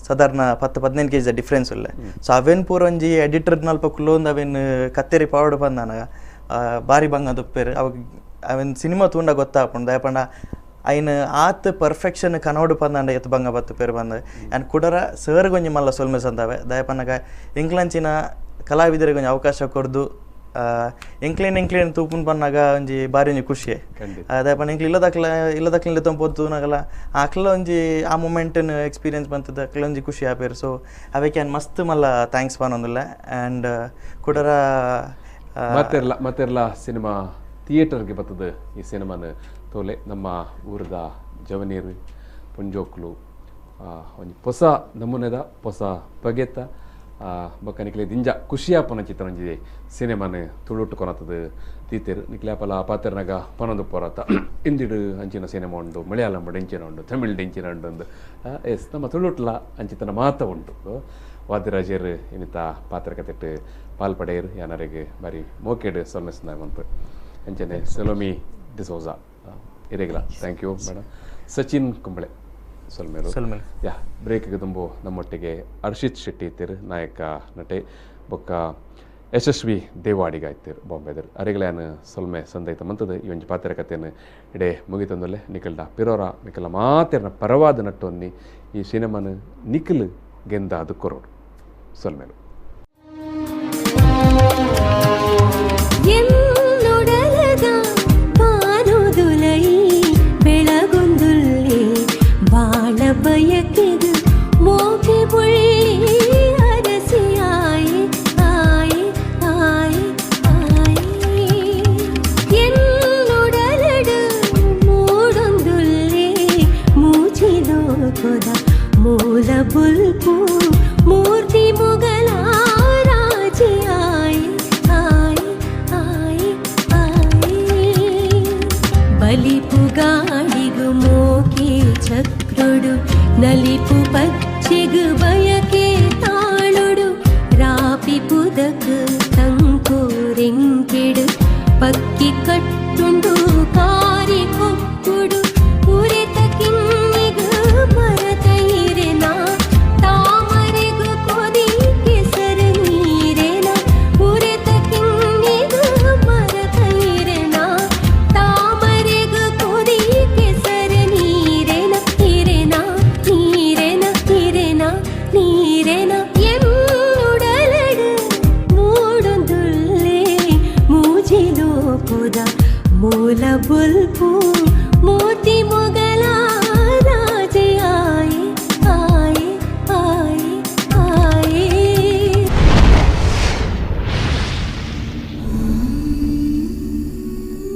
ಸಾಧಾರಣ 10-15 kg difference ಉಲ್ಲೆ. ಸೊ ಅವೇನು ಪೂರ ಒಂಜಿ ಎಡಿಟರ್ ನಲ್ಪ ಕುಲ್ಲೊಂದು ಅವೇನು ಕತ್ತೆರಿ ಪಾವಡು ಬಂದಾನಾಗ ಬಾರಿ ಬಂಗ ದುಪ್ಪೇರು. ಅವಾಗ ಅವೇನು ಸಿನಿಮಾ ತೂಂಡ ಗೊತ್ತಾಪುಂಡು. ದಯಪಂಡ ಐನ್ ಆತ್ ಪರ್ಫೆಕ್ಷನ್ ಕನೋಡು ಪಂದಾಂಡ ಎತ್ ಬಂಗ ಬತ್ತು ಪೇರು ಬಂದ ಆ್ಯಂಡ್ ಕುಡರ ಸರ್ ಗೊಂಜಿ ಮಲ್ಲ ಸೊಲ್ಮೆ ಸಂದಾವೆ ದಯಪನ್ನಗ ಎಂಕ್ಲಂಚಿನ ಕಲಾವಿದರಿಗೆ ಒಂಜಿ ಅವಕಾಶ ಕೊರ್ದು ಎಂಕ್ಲೇನ್ ಎಂಕ್ಲೇನ್ ತೂಪುನ್ ಪನ್ನಾಗ ಒಂಜಿ ಬಾರಿ ಒಂಜಿ ಖುಷಿ. ದಯಪನ್ನ ಎಂಕ್ಲು ಇಲ್ಲದಕ್ಲ ಇಲ್ಲದಕ್ಲ ತೊಂಪೊತ್ತು ಆಕ್ಲ ಒಂಜಿ ಆ ಮೂಮೆಂಟ್ನ ಎಕ್ಸ್ಪೀರಿಯನ್ಸ್ ಬಂತದ ಅಕ್ಲ ಒಂಜಿ ಖುಷಿ ಆಪೇರು. ಸೊ ಅವೆಕ್ ಯಾನ್ ಮಸ್ತ್ ಮಲ್ಲ thanks ಪನೊಂದುಲ್ಲ. ಆ್ಯಂಡ್ ಕುಡರ ಮತ್ತೆರ್ಲ ಮತ್ತೆರ್ಲ ಸಿನಿಮಾ ಥಿಯೇಟರ್ಗೆ ಬರ್ತದೆ ಈ ಸಿನಿಮಾನ ತೋಲೆ ನಮ್ಮ ಊರದ ಜವನೀರು ಪುಂಜೋಕ್ಲು ಒಂಜಿ ಹೊಸ ನಮೂನೆದ ಹೊಸ ಬಗೆತ ಬೊಕ್ಕ ನಿಕ್ಲೆ ದಿಂಜ ಖುಷಿಯಾಪನ ಚಿತ್ರ ಒಂಜಿ ಸಿನಿಮಾನ ತುಳುಟು ಕೊನತದ ತೀತೇರು ನಿಕ್ಲೆ ಅಪಲ ಪಾತೆರ್ನಾಗ ಪನೊಂದು ಪೊರಾತ ಹಿಂದಿಡು ಅಂಚಿನ ಸಿನಿಮಾ ಉಂಡು, ಮಲಯಾಳಂ ಇಂಚಿನ ಉಂಡು, ತಮಿಳ್ ಇಂಚಿನ ಉಂಡು ಅಂದು. ಎಸ್ ನಮ್ಮ ತುಳುಟ್ಲ ಅಂಚಿತನ ಮಾತ ಉಂಟು. ವಾದಿರಾಜರು ಇನ್ನಿತ ಪಾತ್ರ ಕತೆಟ್ಟು ಪಾಲ್ಪಡೆಯರು ಯಾನರಿಗೆ ಬಾರಿ ಮೋಕೆಡ್ ಸೊಲ್ಮೆಸ್ನ ಮಂತು ಅಂಚನೆ ಸೆಲೋಮಿ D'Souza ಇರೇಗಿಲ್ಲ. Thank you madam. Sachin Kumble ಸೊಲ್ಮೇರು ಸೊಲ್ಮೇರು. ಯಾ ಬ್ರೇಕ್ಗೆ ತುಂಬು ನಮ್ಮೊಟ್ಟಿಗೆ ಹರ್ಷಿತ್ ಶೆಟ್ಟಿ ಇತ್ತೀರು ನಾಯಕ ನಟೆ ಬೊಕ್ಕ ಯಶಸ್ವಿ ದೇವಾಡಿಗ ಇತ್ತೀರು ಬಾಂಬೆದರು ಅರೆಗಳಾನ ಸೊಲ್ಮೆ ಸಂದೈತ ಮಂತದ ಈ ಒಂಜಿ ಪಾತ್ರ ಕಥೆಯನ್ನು ಇಡೇ ಮುಗಿತಂದಲ್ಲೇ ನಿಖಲ್ದ ಪಿರೋರ ನಿಖಲ ಮಾತೆರ್ನ ಪರವಾದ ನಟ್ಟೊನ್ನಿ ಈ ಸಿನಿಮಾನ ನಿಖಲ್ ಗೆಂದಾದು ಕೊರೋಡು ಸೊಲ್ಮೇರು. ಎನ್ನುಡಲದ ಬಾನುದುಲೈ ಬೆಳಗೊಂದುಲ್ಲೆ ಬಾಳ ಬಯಕೆದು ಮೋಕೆ ಬುಳ್ಳಿ ಅರಸಿಯಾಯಿ ಆಯಿ ಆಯಿ ಆಯಿ ಎನ್ನುಡಲಡು ಮೂಡೊಂದುಲ್ಲೆ ಮೂಚಿಲೋಕೊದ ಮೂಲ ಬುಲ್ಪು ಮೂರ್ತಿ ಮೊಗಲ ರಾಜಿಯಾಯಿ ಆಯಿ ಆಯಿ ಆಯಿ ಬಲಿಪುಗಾಡಿಗು ಮೋಕೆ ಚಕ್ರುಡು ನಲಿಪು ಪಚ್ಚೆಗು ಬಯಕೆ ತಾಳುಡು ರಾಪಿ ಪುದಕ್ ತಂಕೋರೆಂಕೆಡು ಪಕ್ಕಿ ಕಟ್ಟುಂಡು ಕಾರಿ ಕೊಕ್ಕುಡು ಉರೆತ ಕಿನ್ನಿಗು ಮರತೈರೆನ ತಾಮರೆಗು ಕೊದಿ ಕೆಸರು ನೀರೆನ ಉರೆತ ಕಿನ್ನಿಗು ಮರತೈರೆನ ತಾಮರೆಗು ಕೊದಿ ಕೆಸರು ನೀರೆನ ನೀರೆನ ನೀರೆನ ನೀರೆನ ನೀರೆನ ಎನ್ನುಡಲಡು ಮೂಡೊಂದುಲ್ಲೆ ಮೂಜಿಲೋಕುದ ಮೂಲ ಬುಲ್ಪು ಮೂರ್ತಿ ಮೊಗಲ.